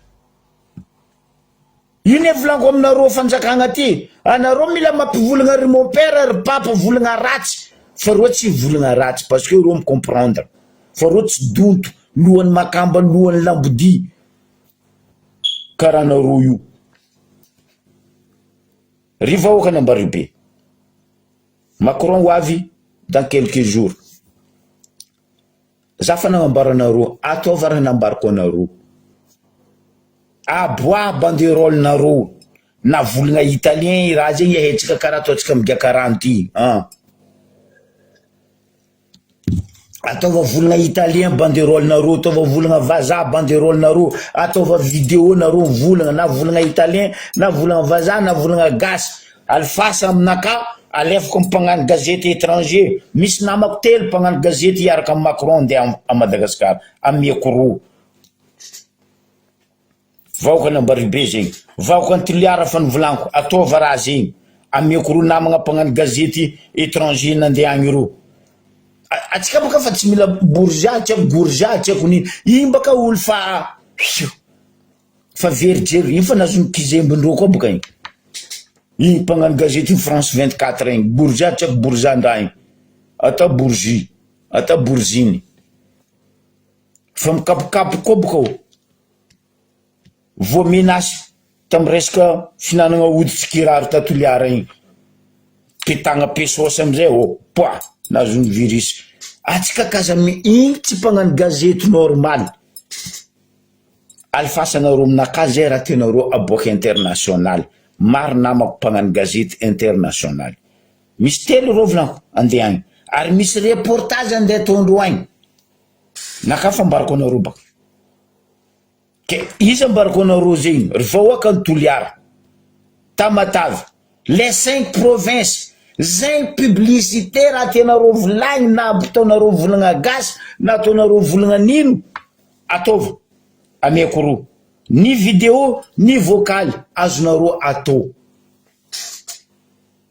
Io ne volaniko aminareo fanjakagna ty, anareo mila mampivolagna ry mon père ry papa volagna ratsy fa reo tsy hivolagna ratsy parce que reo mi comprendre fa reo tsy donto lohany makamba lohany lambodia karaha anareo io. Ry vahoakan' Ambaribe, Macron ho avy dans quelques jours. Za fa nagnambara anareo, ataova raha nambarako anareo. Aboaha banderole nareo, na volagna italien i raha zegny ahetsika karaha ataontsika migaka rano ty an. Ataova volagna italien banderole nareo, ataova volagna vazaha banderole nareo, ataova video nareo mivolagna na volagna italien na volagna vazaha na volagna gasy. Alefasa aminakahy, alefako am mpagnano gazety étranger, misy namako telo mpagnano gazety hiaraka am Macron andeha à Madagascar, amiako roa. Vahoakan' Ambaribe zegny, vahoakan' Toliara fa nivolaniko, ataova raha zegny, amiako roa namagna mpagnano gazety étranger nandeha agny reo. Atsika baka fa tsy mila bourgeois, tsy haiko bourgeois, tsy haiko nino, igny baka olo fa Fa very jery, io fa nazon'ny kizembindreo koa boka igny. Igny mpagnano gazety iny France 24 igny, bourgeois tsy haiko bourgeois ndra igny. Atao bourgie, atao bourgine. Fa mikapokapoka koa boka ô. Voa menace tamin'ny resaka fihinanagna hoditry kiraro ta Toliara igny. Petagna pesos amizay ô, poah, nazon'ny virus. Atsika k'aza igny tsy mpagnano gazety normal. Alefasanareo aminakahy zay raha tianareo aboaka international. Maro namako mpagnano gazety international. Misy telo reo volaniko andeha agny. Ary misy reportage andeha ataondreo agny. Nakahy fa ambarako anareo baka. Ke iza ambarako anareo zegny ry vahoaka ny Toliara, Tamatave, les cinq provinces, zegny publicité raha tianareo volagny na ataonareo volagna gasy na ataonareo volagna nino. Ataovy ameko roa. Ny video ny vocal azonareo atao.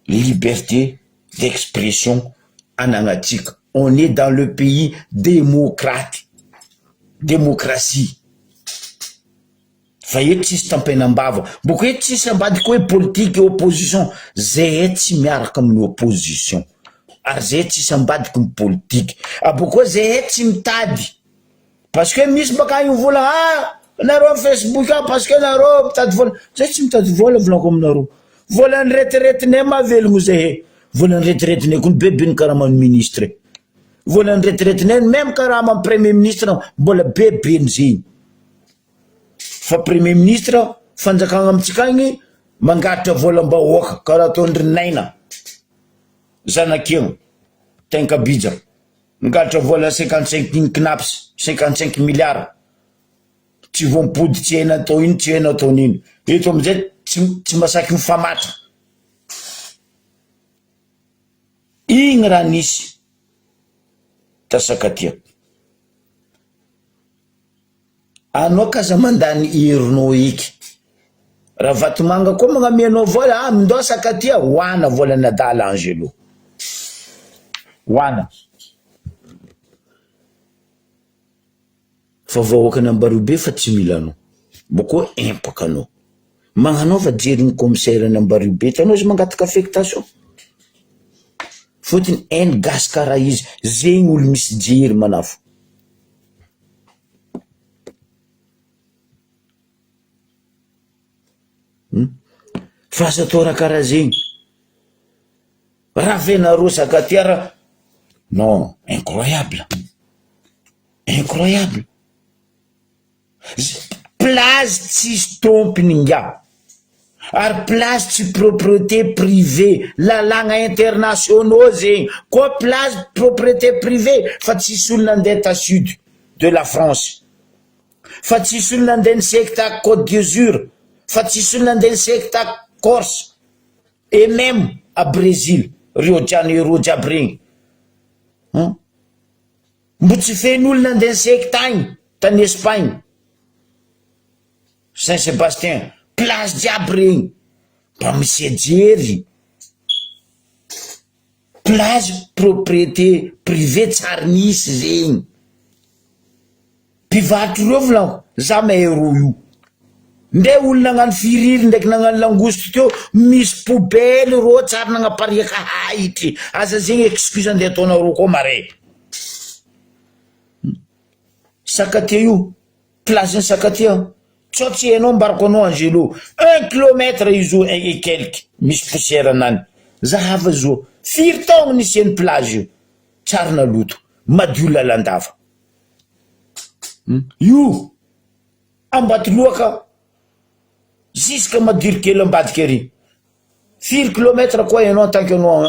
Liberté d'expression anagnatsika on est dans le pays démocrate démocratie fa eto tsisy tampenam-bava boko eto tsisy ambadika hoe politique opposition zahay tsy miaraka amin'ny opposition ary zahay tsisy ambadiky ny politique abokoa zahay tsy mitady Parce que misy baka io vola ah nareo am facebook ao parce que nareo mitady vola, zay tsy mitady vola volako aminareo, volan'ny retraitinay mahavelogno zahay, volan'ny retraitinay koa bebe ny karaman'ny ministre. Volan'ny retraite-nay même karama amin'ny premier ministre mbola be be ny zegny. Fa premier ministre fanjakagna amintsika agny mangalatra volam-bahoaka karaha ataon-dry Naina zanak'io Tenkabija migalatra vola 55 cnaps 55 milliards tsy voampody tsy hay natao ino tsy hay nataon'ino eto amizay tsy tsy masaky mifamatra igny raha nisy ta Sakatia. Anao k'aza mandany herinao eky. Ravatomanga koa magnamia anao vola ah mindao sakatia hoana volan'adala Angelo. Hoana. Fa vahoakan'Ambariobe fa tsy mila anao. Boko empaka anao. Magnanaova jery ny commissaire ny Ambariobe hitanao izy mangataka affectation. Fotony hainy gasy karaha izy zegny olo misy jery manafo. Fa aza atao raha karaha zegny. Raha ve nareo Sakatia raha non incroyable incroyable. Plage tsisy tompony ingahy ary plage tsy propriété privée lalàgna internationaux zegny koa plage propriété privée fa tsisy olo nandeha ta sud de la France fa tsisy olo nandeha niseky ta Cote d'Azur fa tsisy olo nandeha niseky ta Corse et même à Brésil Rio de Janeiro jiaby regny hum. Mbo tsy feno olona andeha niseky tagny tany Espagne Saint Sebastien plage jiaby regny mba misia jery plage propriété privée tsary nisy zegny mpivarotro reo volako za mahay rô io ndre olo nagnano firiry ndraiky nagnano langouste teo misy poubelle rô tsary nagnapariaka haitry aza zegny excuse andeha ataonareo koa mare. Sakatia io, place ny Sakatia, sao tsy hainao ambarako anao Angelo, un kilomètre izy io et quelque, misy poussière anany, zahava zo, firy taogno nisian'ny plage io, tsary naloto, madio lalandava, io Ambatoloaka jusque Madirokely ambadika ary. Firy kilomètre koa ianao en tant que anao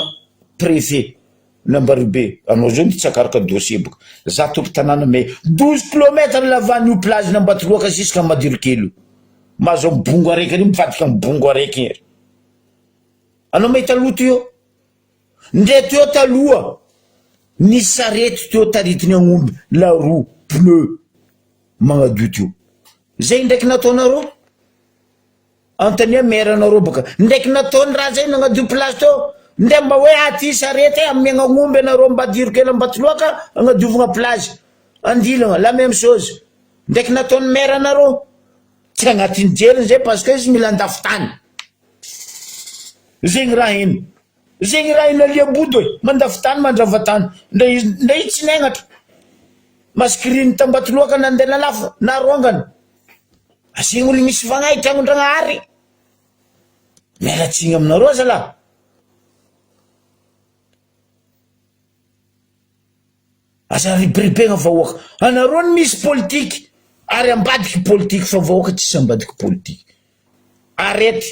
préfet n'Ambaribe, anao zao mitsakaraka dossier boka, za tompon-tanàna mais 12 kilomètre lavan'io plage n'Ambatoloaka jusque Madirokely io, mahazo am bongo araiky ary mivadika am bongo araiky ary. Anao mahita loto io? Ndre teo taloha nisy sarety teo taritiny agnomby la roue pneu magnadio teo. Zay ndraiky nataonareo? Anontania maire anareo boka. Ndraiky nataony raha zay nagnadio plage teo? Ndre mba hoe aty sarety e amiagna agnomby anareo Ambadiro kely Ambatoloaka agnadiovagna plage. Andilagna la même chose. Ndraiky nataony maire anareo? Tsy agnatin'ny jeriny zay parce que izy mila andafy tany. Zegny raha iny. Zegny raha iny aliabodo e, mandafy tany mandrava tany. Ndre izy ndre izy tsy negnatra. Masquerine tambatoloaka nandeha nalafo narongany. Asiagna olo misy fagnahy tragnon-dragnahary. Miala tsigny aminareo zalahy. Aza ribiribegna vahoaka. Anareo no misy politiky ary ambadiky politiky fa vahoaka tsisy ambadiky politiky. Arrête.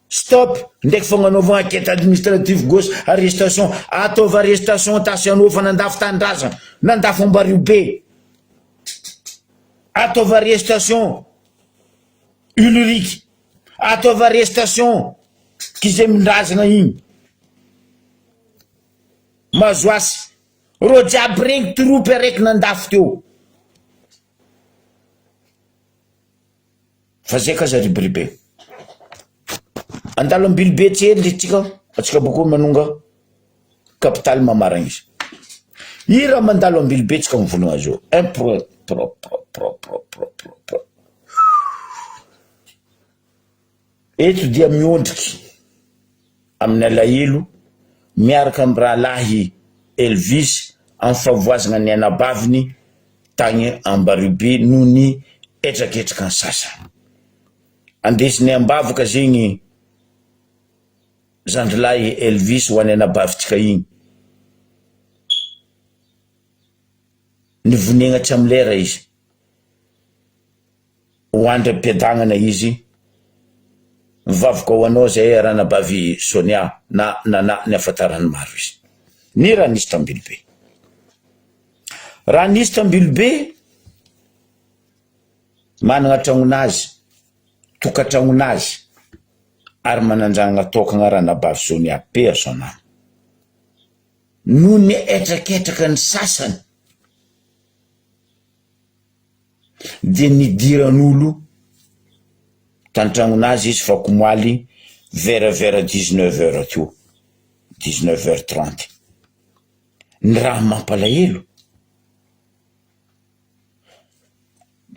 Stop ndraiky fagnanaovagna enquête administrative gauche arrestation ataovy arrestation tasy anao fa nandafo tanindrazana nandafo Ambariobe ataovy arrestation Ulrich ataovy arrestation Kizemindrazagna igny Mazoasy reo jiaby regny troupe araiky nandafo teo. Fa zay k'aza ribiribe. Andalo ambilobe tsy hely tsika, atsika boko manonga capitale mamaragna izy. I raha mandalo ambilobe tsika mivolagna zao. Un pro pro pro pro pro pro pro pro. Eto dia miondriky amin'ny alahelo miaraka amin'ny rahalahy Elvis amin'ny fahavoazana ny anabaviny tagny Ambariobe noho ny hetraketraka ny sasany. Andesinay am-bavaka zegny zandrilahy Elvis ho an'ny anabavintsika igny. Nivonegna tsy amy lera izy. Ho andry am-piadagnana izy. Mivavaka ho anao zay ranabavy Sonia na Nana ny ahafantaran'ny maro izy. Ny raha nisy t'Ambilobe. Raha nisy t'Ambilobe, managna tragnonazy, tokantragnonazy ary manandragna tokagna ranabavy Sonia, paix à son âme. Noho ny hetraketraka ny sasany dia nidiran'olo tantragnonazy izy fa komoaly vers vers dix-neuf heures teo, dix-neuf heures trente. Ny raha mampalahelo,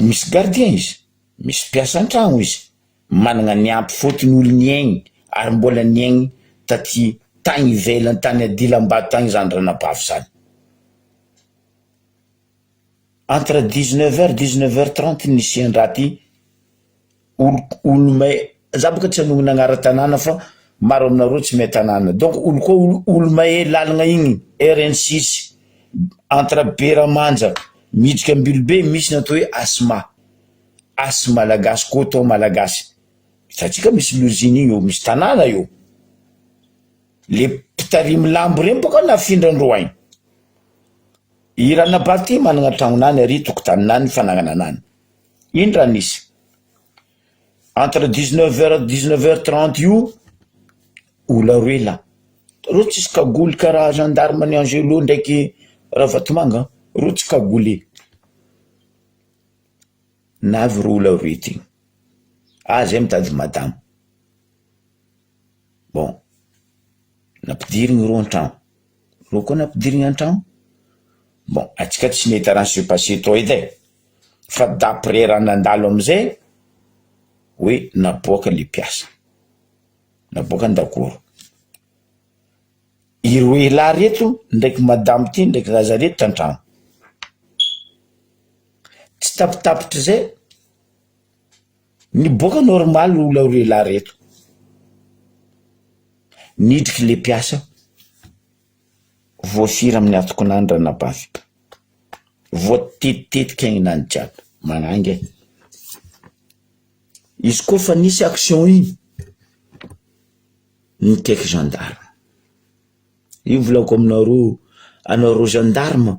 misy gardien izy, misy mpiasa an-tragno izy, managna ny ampy fôtony olo niaigny ary mbola niaigny taty tagny ivelany tany adilambato tagny zany ranabavy zany. Entre dix neuf heures dix neuf heures trente nisian-draha ty, olo olo may, za boka tsy hanonona agnaran-tanàna fa maro aminareo tsy mahay tanàna, donc olo koa olo olo mahay lalagna igny RN six entre Beramanja miditra Ambilobe misy ny atao hoe Asma, As malagasy coton malagasy, hitantsika misy l'usine igny eo, misy tanàna eo, le mpitarimy lambo regny boka nafindran-dreo agny. I Ranabavy ty managna tragnonany ary tokotaninany fanagnananany. Ino raha nisy? Entre dix neuf heures dix neuf heures trente io olo aroe lahy, reo tsisy cagoule karaha gendarme ny Angelo ndraiky Ravatomanga, reo tsy cagoulé. Navy reo olo aroe ty, ah zay mitady madama. Bon, nampidirigny reo an-tragno, reo koa nampidirigny an-tragno, bon antsika tsy nahita raha se passer tao edy e, fa d'après raha nandalo amizay hoe naboaka le mpiasa, naboaka an-dakoro, i roe lahy reto ndraiky madamo ty ndraiky zaza reto tan-tragno, tsy tapitapitry zay. Niboaka normal olo roe lahy reto. Nidriky le mpiasa, voafira amin'ny atokonany ranabavy, voatetitetika aigninany jiaby, magnangy e. Izy koa fa nisy action igny, nikaiky gendarme. Io volako aminareo, anareo gendarme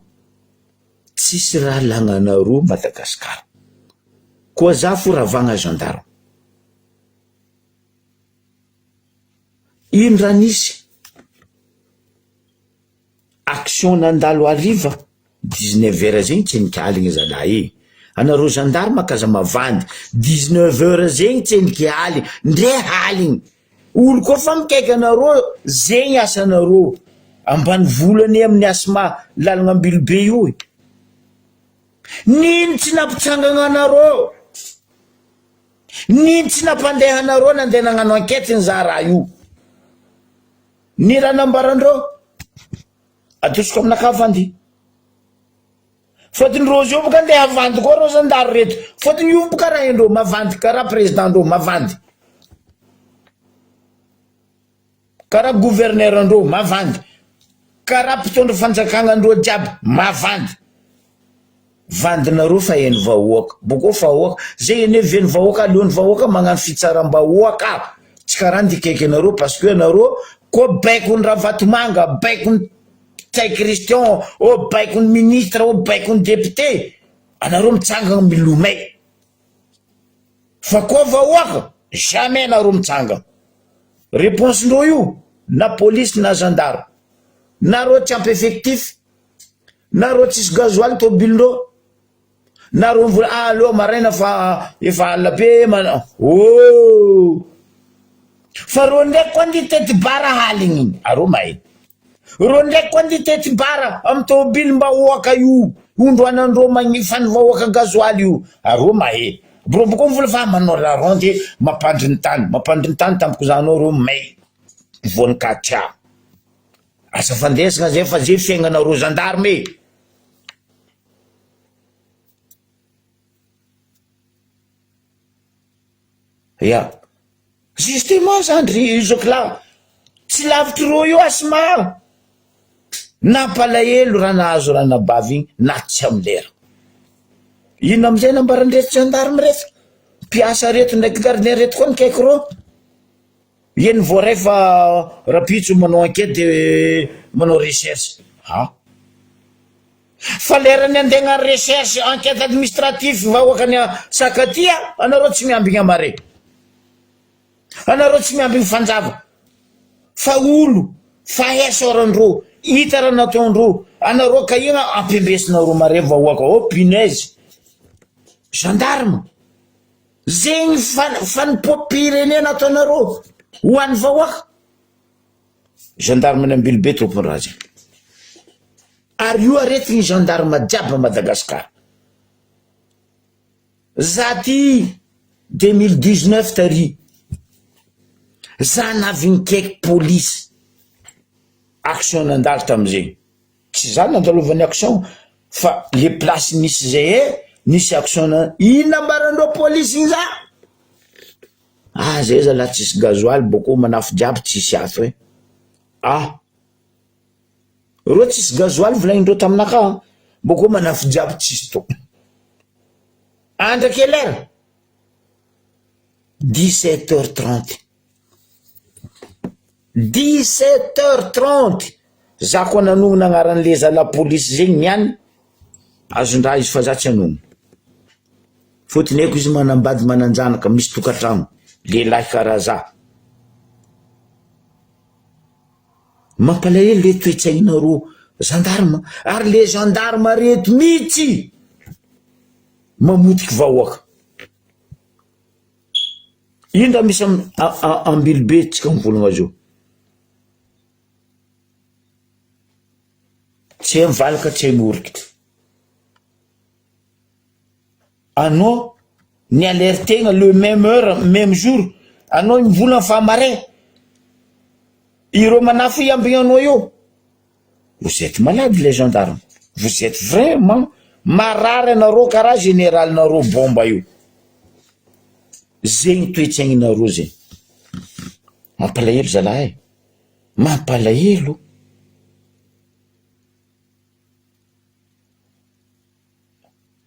tsisy raha lagnanareo Madagascar. Koa za fo ravagna gendarme. Ino raha nisy? Action nandalo hariva dix neuf heures zegny tsendriky aligny zalahy e! Anareo gendarme k'aza mavandy, dix neuf heures zegny tsendriky aligny, ndre aligny. Olo koa fa mikaiky anareo zegny asanareo ambanivolo anie amin'ny asma lalagna ambilobe io e! Nino tsy nampitsangagna anareo? Nino tsy nampandeha anareo nandeha nagnano enquête nizaha raha io? Ny raha nambarandreo adosiko aminakahy vandy. Fôtony rô zio boka ndeha havandy koa rô zandary reto fôtony io boka rahendreo mavandy karaha président ndreo mavandy karaha gouverneur ndreo mavandy karaha mpitondra fanjakagna ndreo jiaby mavandy vandinareo fa heno vahoaka bokeo vahoaka zay anie veno vahoaka aleony vahoaka magnano fitsaram-bahoaka tsy karaha ndikaiky anareo parce que anareo koa baikony ravatomanga baikony Ntsay Christian ô baikony ministre ô baikony député anareo mitsangana milomay fa koa vahoaka jamais anareo mitsangana réponse ndreo io na police na gendarme nareo tsy ampy effectif nareo tsisy gasoil tomobilindreo nareo mivola ah aleo maraina fa efa alina be mana oh fa reo ndraiky koa ndeha hitety bara aligny igny areo mahay reo ndraiky koa ndeha hitety bara amy tômôbily mba hoaka io ondroanandreo magnefa ny vahoaka gasoil io areo mahay reo bôka mivola fa manao la ronde mampandry ny tany mampandry ny tany tampoko zahanao reo may voan'ny katia asa fandesana zay fa zay fiaignanareo gendarme e. Ya. Justement zany ry zokilahy, tsy lavitry reo io asma. Nampalahelo raha nahazo ranabavy igny na tsy amy lera. Inona amizay nambaran'ireto gendarme reto? Mpiasa reto ndraiky gardien reto koa nikaiky rô. Eny voaray fa rapitso manao enquête de manao recherche. Ha? Fa lerany andeha hagnano recherche enquête administratif vahoakany Sakatia anareo tsy miambigna mare. Anareo tsy miambigny fanjava. Fa olo fa esorandreo hita raha nataondreo anareo ka igna ampiambesinareo mare vahoaka oh punaise. Gendarme. Zegny fanompoam-pirenena ataonareo ho an'ny vahoaka. Gendarme ny Ambilobe tompony raha zegny. Ary io aretigny gendarme jiaby à Madagascar. Za ty 2019 tary, za navy nikaiky police, action nandalo tamizegny. Tsy za nandalovan'ny action fa le place nisy zay e nisy action na inona ambarandreo police igny za? Ah zay zalahy tsisy gasoil bôko manafo jiaby tsisy afo e! Ah! Reo tsisy gasoil volagnindreo taminakahy bôko manafo jiaby tsisy to. Andra quelle heure? 17 heures 30. 17 heures 30 za koa nanonona agnaran'le zala polisy zegny niany azon-draha izy fa za tsy hanonona fôtony haiko izy manambady manan-janaka misy tokantragno lehilahy karaha za mampalahelo le toe-tsainareo gendarme ary le gendarme reto mihitsy mamotiky vahoaka. Ino raha misy Ambilobe tsika mivolagna zao? Tsy hay mivalaka tsy hay miorikitra. Anao ny alertegna le même heure même jour anao mivolagna fa maray ireo manafo hiambigna anao eo. Vous êtes malade les gendarmes, vous êtes vraiment marary anareo karaha général-nareo bomba io. Zegny toetsaigninareo zegny. Mampalahelo zalahy e, mampalahelo.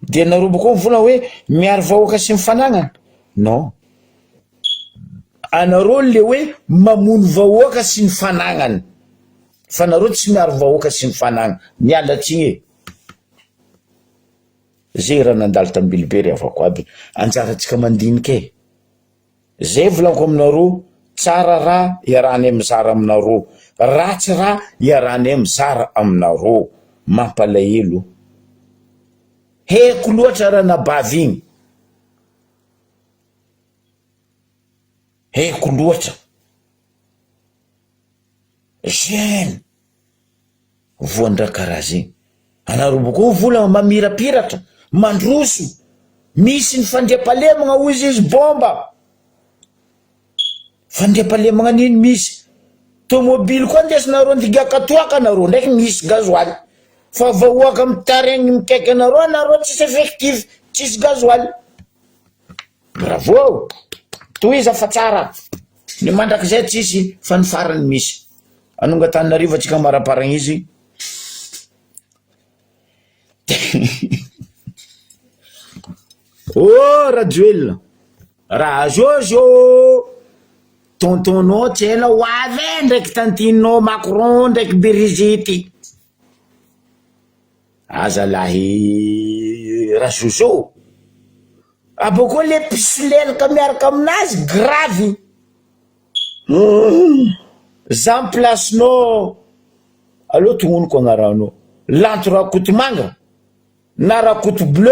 Dia nareo koa mivola hoe miaro vahoaka sy ny fanagnana? Non. Anareo le hoe mamono vahoaka sy ny fanagnany. Fa nareo tsy miaro vahoaka sy ny fanagnana. Miala tsiny e. Zay raha nandalo tambilobe ry havako aby. Anjarantsika mandinika e. Zay volaniko aminareo, tsara raha iarahanay mizara aminareo, ratsy raha iarahanay mizara aminareo. Mampalahelo. Haiko loatra ranabavy igny. Haiko loatra. Jeune. Voan-draha karaha zegny. Anareo koa vola mamirapiratra, mandroso, misy ny fandriampahalemagna hozy izy bomba. Fandriampahalemagna nino misy? Tomobily koa andesinareo andigaka toaka anareo ndraiky misy gasoil. Fa vahoaka mitaraigny mikaiky anareo, anareo tsisy effectif, tsisy gasoil. Bravo! Tohiza fa tsara. Ny mandrakizay tsisy fa ny farany misy. Anonga Antananarivo antsika amaraparagna izy. Oh Rajoelina, Rajojo, tonton-nao tsy ela ho avy e ndraiky tantine-nao Macron ndraiky Brigitte. Aza lahy Rajojo. Abôkô le mpisolelaka miaraka aminazy gravy. Humm za am place nao aleo tognoniko agnaranao Lanto Rakotomanga na Rakoto bleu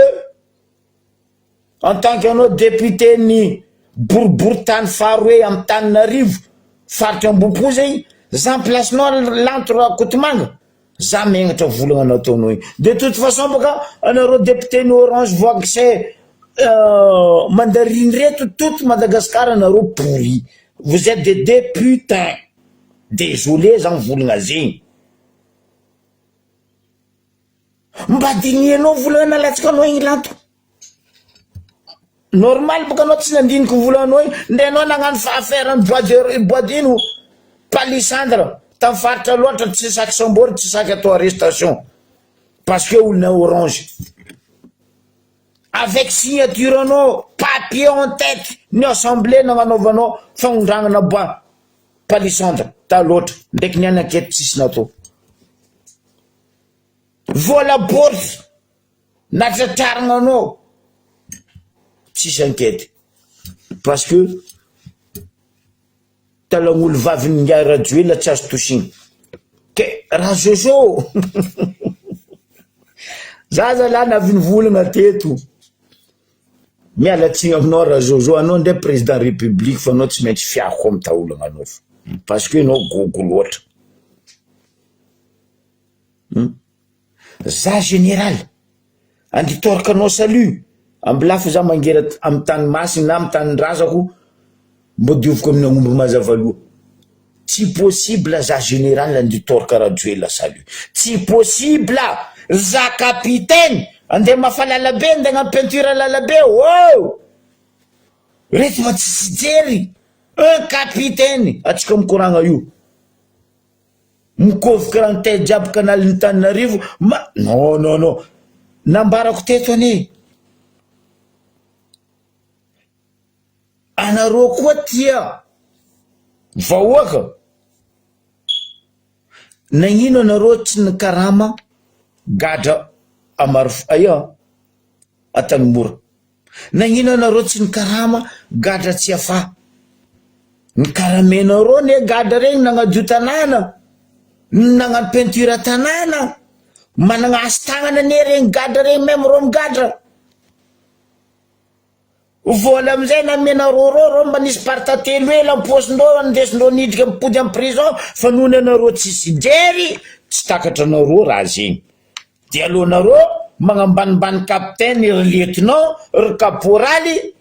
en tant que anao député ny boriborintany faharoe Antananarivo faritra Ambohipo zegny za am place nao Lanto Rakotomanga za megnatra volagna nataonao igny de toute façon bôka anareo député ny orange voaxin mandarine reto toute Madagascar anareo pourri vous etes des des putains désolé za mivolagna zegny mba dinihanao volagna nalatsaka anao igny lanto Normal boka anao tsy nandiniky volanao iny, ndre anao nagnano affaire ny bois de bois de ino palissandre. Tam faritra loatra tsy saky sambory tsy saky atao arrestation parce que olona orange. Avec signature anao papier en tête ny assemblée nagnanaovanao fagnondragnana bois palissandre taloatra ndraiky ny any enquête tsisy natao. Vola bourse natratrarigna anao tsisy enquête parce que Talagn'olo vavin'i Ingahy Rajoelina tsy azo tosina. Ke Razozo! Za zalahy navy nivolagna teto. Miala tsiny aminao Razozo, anao ndray président république fa anao tsy maintsy fiahiko amy taolagna anao fo. Parce que enao gogo loatra. Hum. Za général, anditôraka anao salut, ambilafy za mangera amy tany masiny na amy tanindrazako mbô dioviko amin'ny agnomby mazava loha. Tsy possible za général anditôraka Rajoelina salut. Tsy possible! Za capitaine andeha hamafa lalabe andeha hagnano peinture lalabe oh! Reto mba tsisy jery! Un capitaine atsika mikoragna io. Mikovoka rantay jiaby canal Antananarivo ma non non non nambarako teto anie anareo koa tia vahoaka nagnino anareo tsy nikarama gadra amaro aia Antanimora Nagnino anareo tsy nikarama gadra Tsiafahy? Nikaramenareo anie gadra regny nagnadio tanàna, nagnano peinture tanàna, managna asa tagnana anie regny gadra regny meme reo migadra. Vola amizay namenareo reo, reo mba nisy partatelo hely am-paosindreo andesindreo niditra mipody am prison fa noho anareo tsisy jery tsy takatranareo raha zegny. Dia aleonareo magnambanimbany capitaine ry lieutenant ry caporaly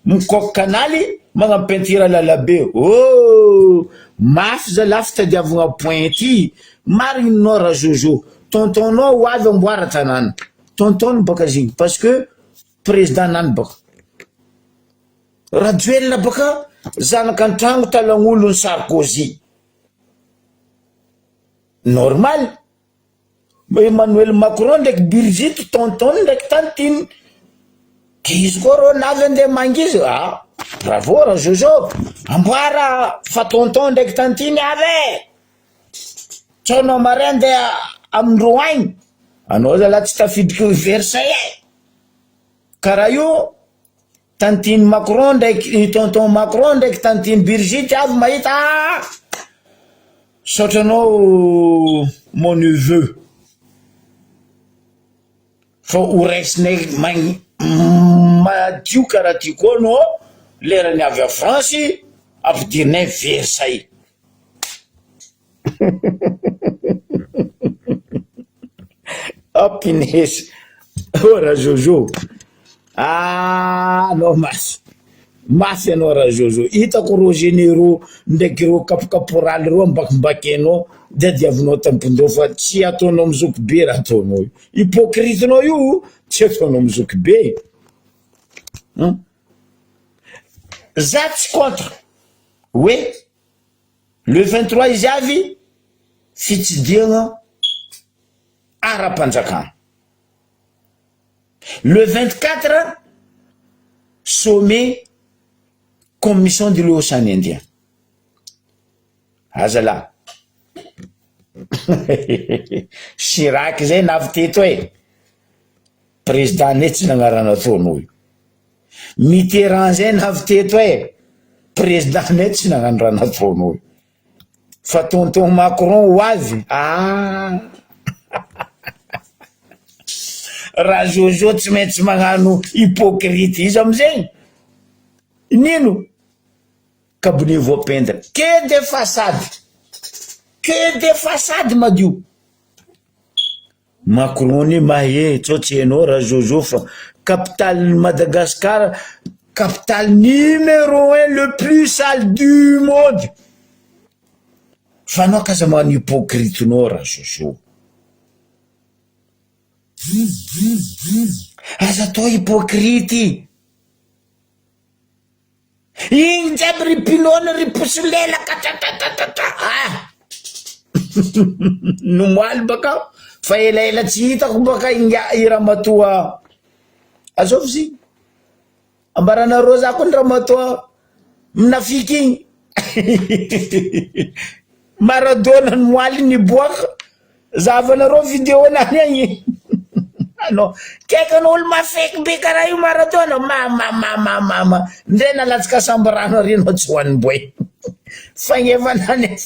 mikoky kanaly magnano peinture lalabe ooh mafy zalah fitadiavagna point ty marigny ninao ra jojo tonton nao ho avy amboara tanàna tonton baka zegny parce que président nany baka rajoelina baka zanaka antragno talagn'olony sarkozy normal Emmanuel Macron ndraiky Brigitte tonton ndraiky tantine de izy koa rô navy andeha mangizy ah bravo ra Jojo amboara fa tonton ndraiky tantine avy e tsy anao mare andeha amindreo agny anao zalahy tsy tafiditry Versailles e karaha io tantine Macron ndraiky tonton Macron ndraiky tantine Brigitte avy mahita ah Misaotra anao mon neveu fa ho raisinay magn madio karaha ty koa anao lerany avy à France ampidirinay Versailles. Oh punaise! Oh Rajojo! Ah anao mafy! Mafy anao Rajojo! Hitako reo généraux ndraiky reo cap caporal reo ambakimbakenao dia diavinao tampon-doha fa tsy ataonao am zoky be raha ataonao io. Hypocrite nao io tsy ataonao am zoky be. Hum! Za tsy contre hoe Le 23 izy avy fitsidihana ara-panjakana. Le 24 sommet commission de l'Océan Indien. Azalahy. Chirac zay navy teto e. Président ne tsy nagnarana ataonao io. Mitterrand zay navy teto e! Président nay tsy nagnano raha nataonao io. Fa tonton Macron ho avy ah! Rajojo tsy maintsy magnano hypocrite izy amizegny. Nino? Cabinet voapendra. Que de façade! Que de façade madio! Macron anie mahay e, tsao tsy hainao ra Jojo fa capitale Madagascar capitale numéro un le plus sale du monde, fa anao k'aza magnano hypocrite nao ra Jojo, aza atao hypocrite. Igny jiaby ry pylone ry mpisolelaka tratratratatra ah! Nomoaly baka fa elaela tsy hitako baka inga i ramatoa azovy izy igny? Ambaranareo za koa ny ramatoa minafiky igny Maradona nomoaly niboaka zahavanareo video nany agny anao kaiky anao olo mafeky be karaha io Maradona mamamamamama ndre nalatsaka samby rano ary anao tsy hoan'ny boay fagneva nany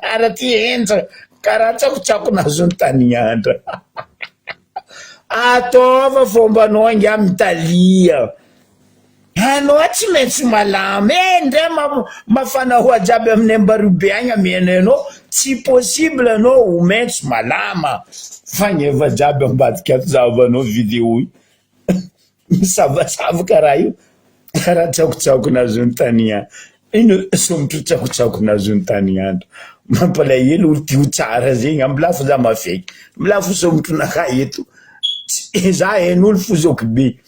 ara ty henjana karaha tsakotsako nahazo ny tanignandra Ataova fombanao ingahy mitalia. Anao tsy maintsy malama eh ndre mafana hoa jiaby aminay Ambariho be agny amianay anao tsy possible anao ho maintsy malama fagneva jiaby ambadika ato zahavanao video io misavasava karaha io karaha tsakotsako nahazoan'i Tania Ino somotra tsakotsako nahazoan'i Taniandro mampalahelo olo ty ho tsara zegny ambilafo za mafeky ambilafo somotronakahy eto tsy za hain'olo fo zoky be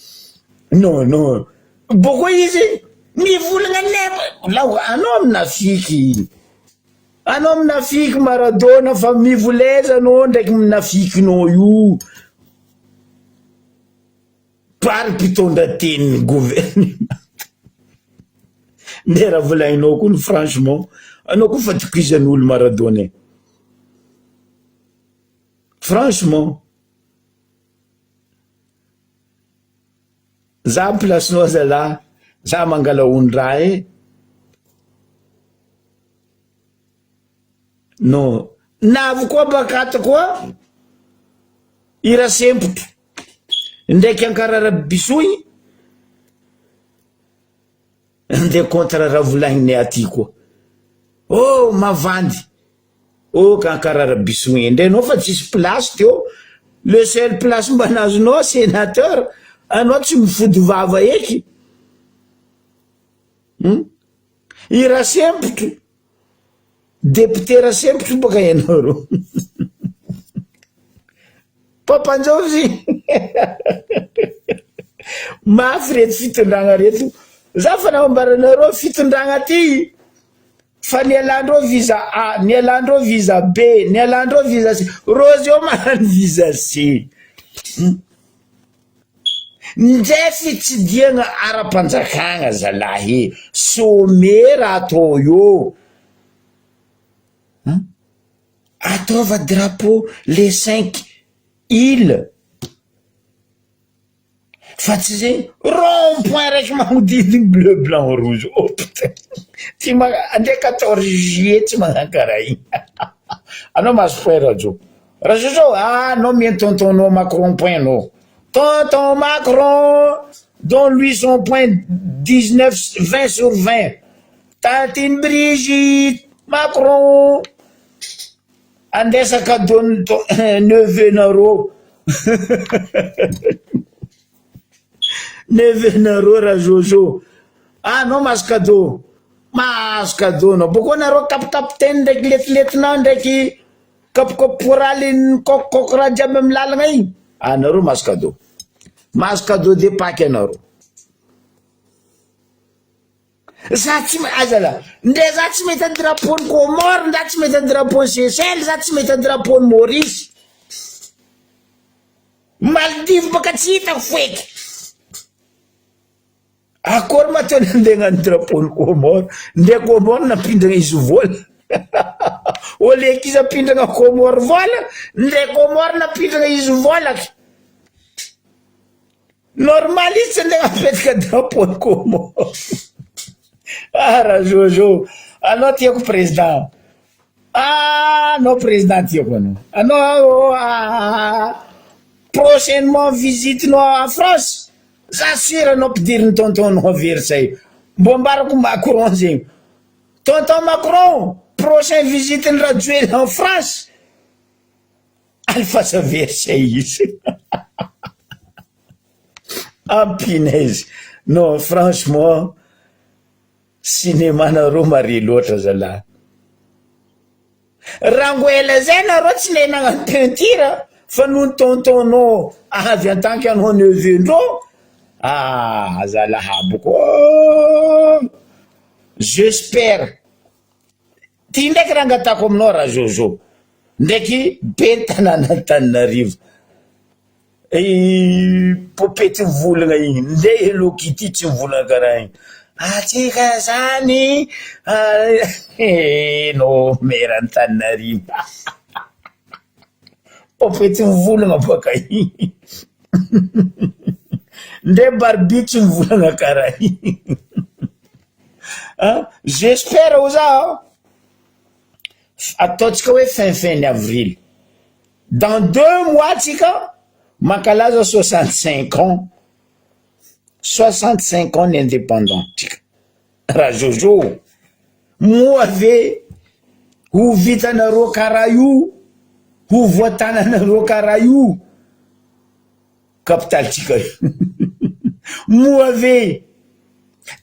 non non bôko izy mivolagna nefa lao anao minafiky anao minafiky Maradona fa mivoleza anao ndraiky minafikinao io. Mpary mpitondra tenin'ny gouvernement. Nde raha volaninao koa ny franchement, anao koa fa tokizan'olo Maradona e. Franchement. Za place-nao zalahy, za mangala ondraha e. Non. Navy koa baka ato koa i Rasempotro ndraiky Ankararabisoy ndeha contre Ravolahine aty koa. Oh mavandy. Oh ka Ankararabisoy ndray anao fa tsisy place teo. Le seul place mba nazonao sénateur anao tsy mifody vava eky. Hum. I Rasempotro Député Rasempotro boka ianao reo. Papanjovy Mafy reto fitondragna reto. Za fa nambaranareo fitondragna ty fa nialandreo visa A, nialandreo visa B, nialandreo visa C. Reo zao magnano visa C. Ndray fitsidihana ara-panjakana zalahy e! Sommet raha atao eo an! Ataova drapeau les cinq îles fa tsy zay rond point raiky magnodidiny bleu blanc rouge oh putain! Tsy ma- ndray quatorze juillet tsy magnano karaha igny anao mahazo point Rajo, Rajo zao ah anao mien tonton nao Macron point anao. Tonton Macron donne lui son point 19 20 sur 20 Tantine Brigitte Macron andesa cadeau ny neveu nareo neveu nareo ra Jojo ah anao mahazo cadeau mahazo cadeau anao bôko anareo capitaine ndraiky letiletinao ndraiky Kapokaporaly ny kôkôkôk raha jiaby amy lalagna igny, anareo mahazo cadeau, mahazo cadeau de Paques anareo. Za tsy ma- azala, ndre za tsy mahita drapeau-n'i Comores, za tsy mahita drapeau-n'i Seychelles, za tsy mahita drapeau-n'i Maurice. Maldives baka tsy hitako foeky. Akory ma teo nandeha hagnano drapeau-n'i Comores, ndre Comores nampindragna izy vola, au lieu k'izy ampindragna Comores vola, ndre Comores nampindragna izy vola ka, normal izy tsy andeha hagnapetaka drapeau-n'i Comores, ah Rajojo, anao tiako président, ah anao président tiako anao, anao ah prochainement visite-nao à France. Za sur anao ampidirin'i tonton nao Versailles. Mbo ambarako Macron zegny. Tonton Macron, prochain visite n'i Rajoelina en France, alefasa Versailles izy. Ah punaise. Non franchement, cinéma nareo mare loatra zalahy. Rangoela zay nareo tsy le nagnano peinture fa noho ny tonton nao avy en tant que anao neveu ndreo ah zalahy aby koa j'espère ty ndraiky raha angatahako aminao Rajojo. Ndraiky be ny tanàna Antananarivo. I Poupée tsy mivolagna igny, ndre Hello Kitty tsy mivolagna karaha igny. Atsika zany enao maire Antananarivo. Poupée tsy mivolagna baka igny. Ndre Barbie tsy mivolagna karaha igny. J'espère ho za ataontsika hoe fin fin ny avril. Dans deux mois tsika mankalaza 65 ans, 65 ans ny indépendant tsika. Rajojo, moa ve ho vitanareo karaha io, ho voatananareo karaha io capital-tsika io? Moa ve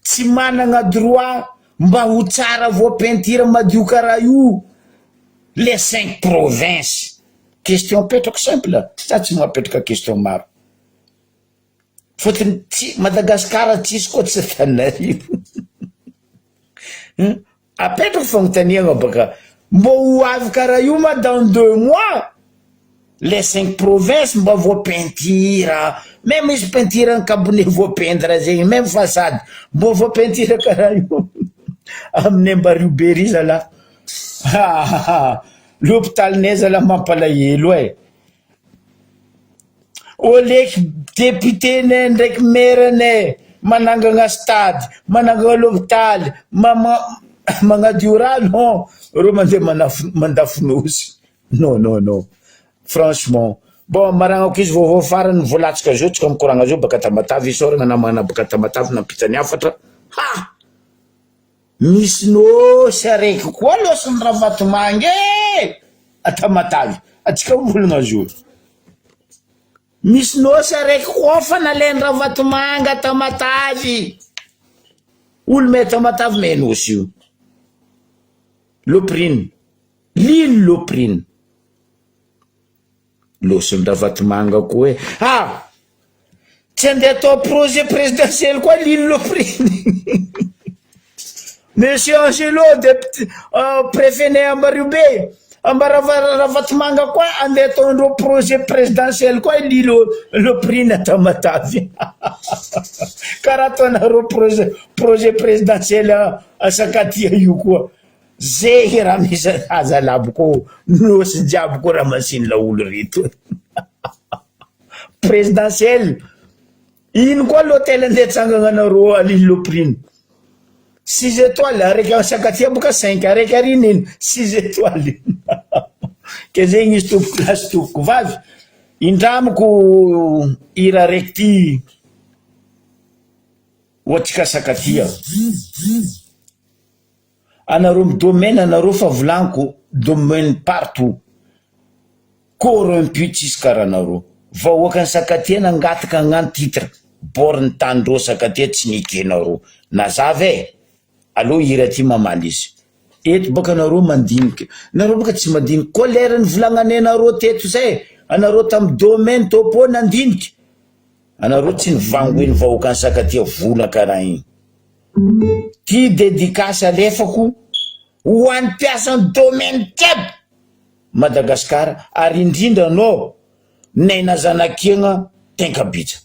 tsy managna droit mba ho tsara voa-peinture madio karaha io les cinq provinces? Question apetrako simple, za tsy mapetraka question maro. Fôtony tsy Madagasikara tsisy koa tsy Antananarivo. Apetrako fagnontaniagna baka mbô ho avy karaha io ma dans deux mois les cinq provinces mba voa-peinture, meme izy peinture an-kabone voa-peindre zegny, meme façade mbô voa-peinture karaha io aminay Ambariho be ry zalahy. L'hôpitalinay zalahy mampalahelo e. Oleky député-nay ndraiky maire-nay manangana stade, manangana l'hôpitaly, magnadio rano, reo mandeha manafo mandafo nosy. Non non non, franchement. Bon maragnako izy vaovao farany voalatsaka zao tsika mikoragna zao baka Tamatave, isaoragna namana baka Tamatave nampita ny hafatra. Ha! Misy nosy araiky koa losin'i Ravatomanga e! A Tamatave, atsika mivolagna azy io. Misy nosy araiky koa fa nalain'i Ravatomanga a Tamatave. Olo mahay Tamatave mahay nosy io. Loprine, l'île Loprine. Losin'i Ravatomanga koa e! Ah! Tsy andeha atao projet présidentiel koa l'île Loprine. Monsieur Angelo, député, préfet-nay Ambariobe, Ambarava Ravatomanga koa andeha ataondreo projet présidentiel koa l'île Loprine à Tamatave. Karaha ataonareo projet projet présidentiel à Sakatia io koa. Zehy raha misy azalabo ko nosy jiaby ko raha masiny laolo reto. Présidentiel ino koa l'hôtel andeha atsangananareo à l'île Loprine? Six étoiles araiky Sakatia boka cinq araiky ary ino ino six étoiles. Ke zegny izy tompoko lahy sy tompoko vavy indramiko hira araiky ty ho antsika Sakatia. Anareo mi domaine anareo fa volaniko domaine partout corrompu tsisy karaha anareo vahoakany sakatia nangataka hagnano titre bord ny tanindreo sakatia tsy nekenareo nazava e aleo hira ty mamaly izy eto baka anareo mandinika nareo baka tsy mandinika koa lera nivolagnanay anareo teto zay anareo tamy domaine topo nandinika anareo tsy nivangoen'ny vahoakany sakatia vola karaha igny. Ty dedicace alefako ho an'ny mpiasan'ny domaine jiaby Madagascar ary indrindra anao Naina Zanakiagna Tenkabitsa.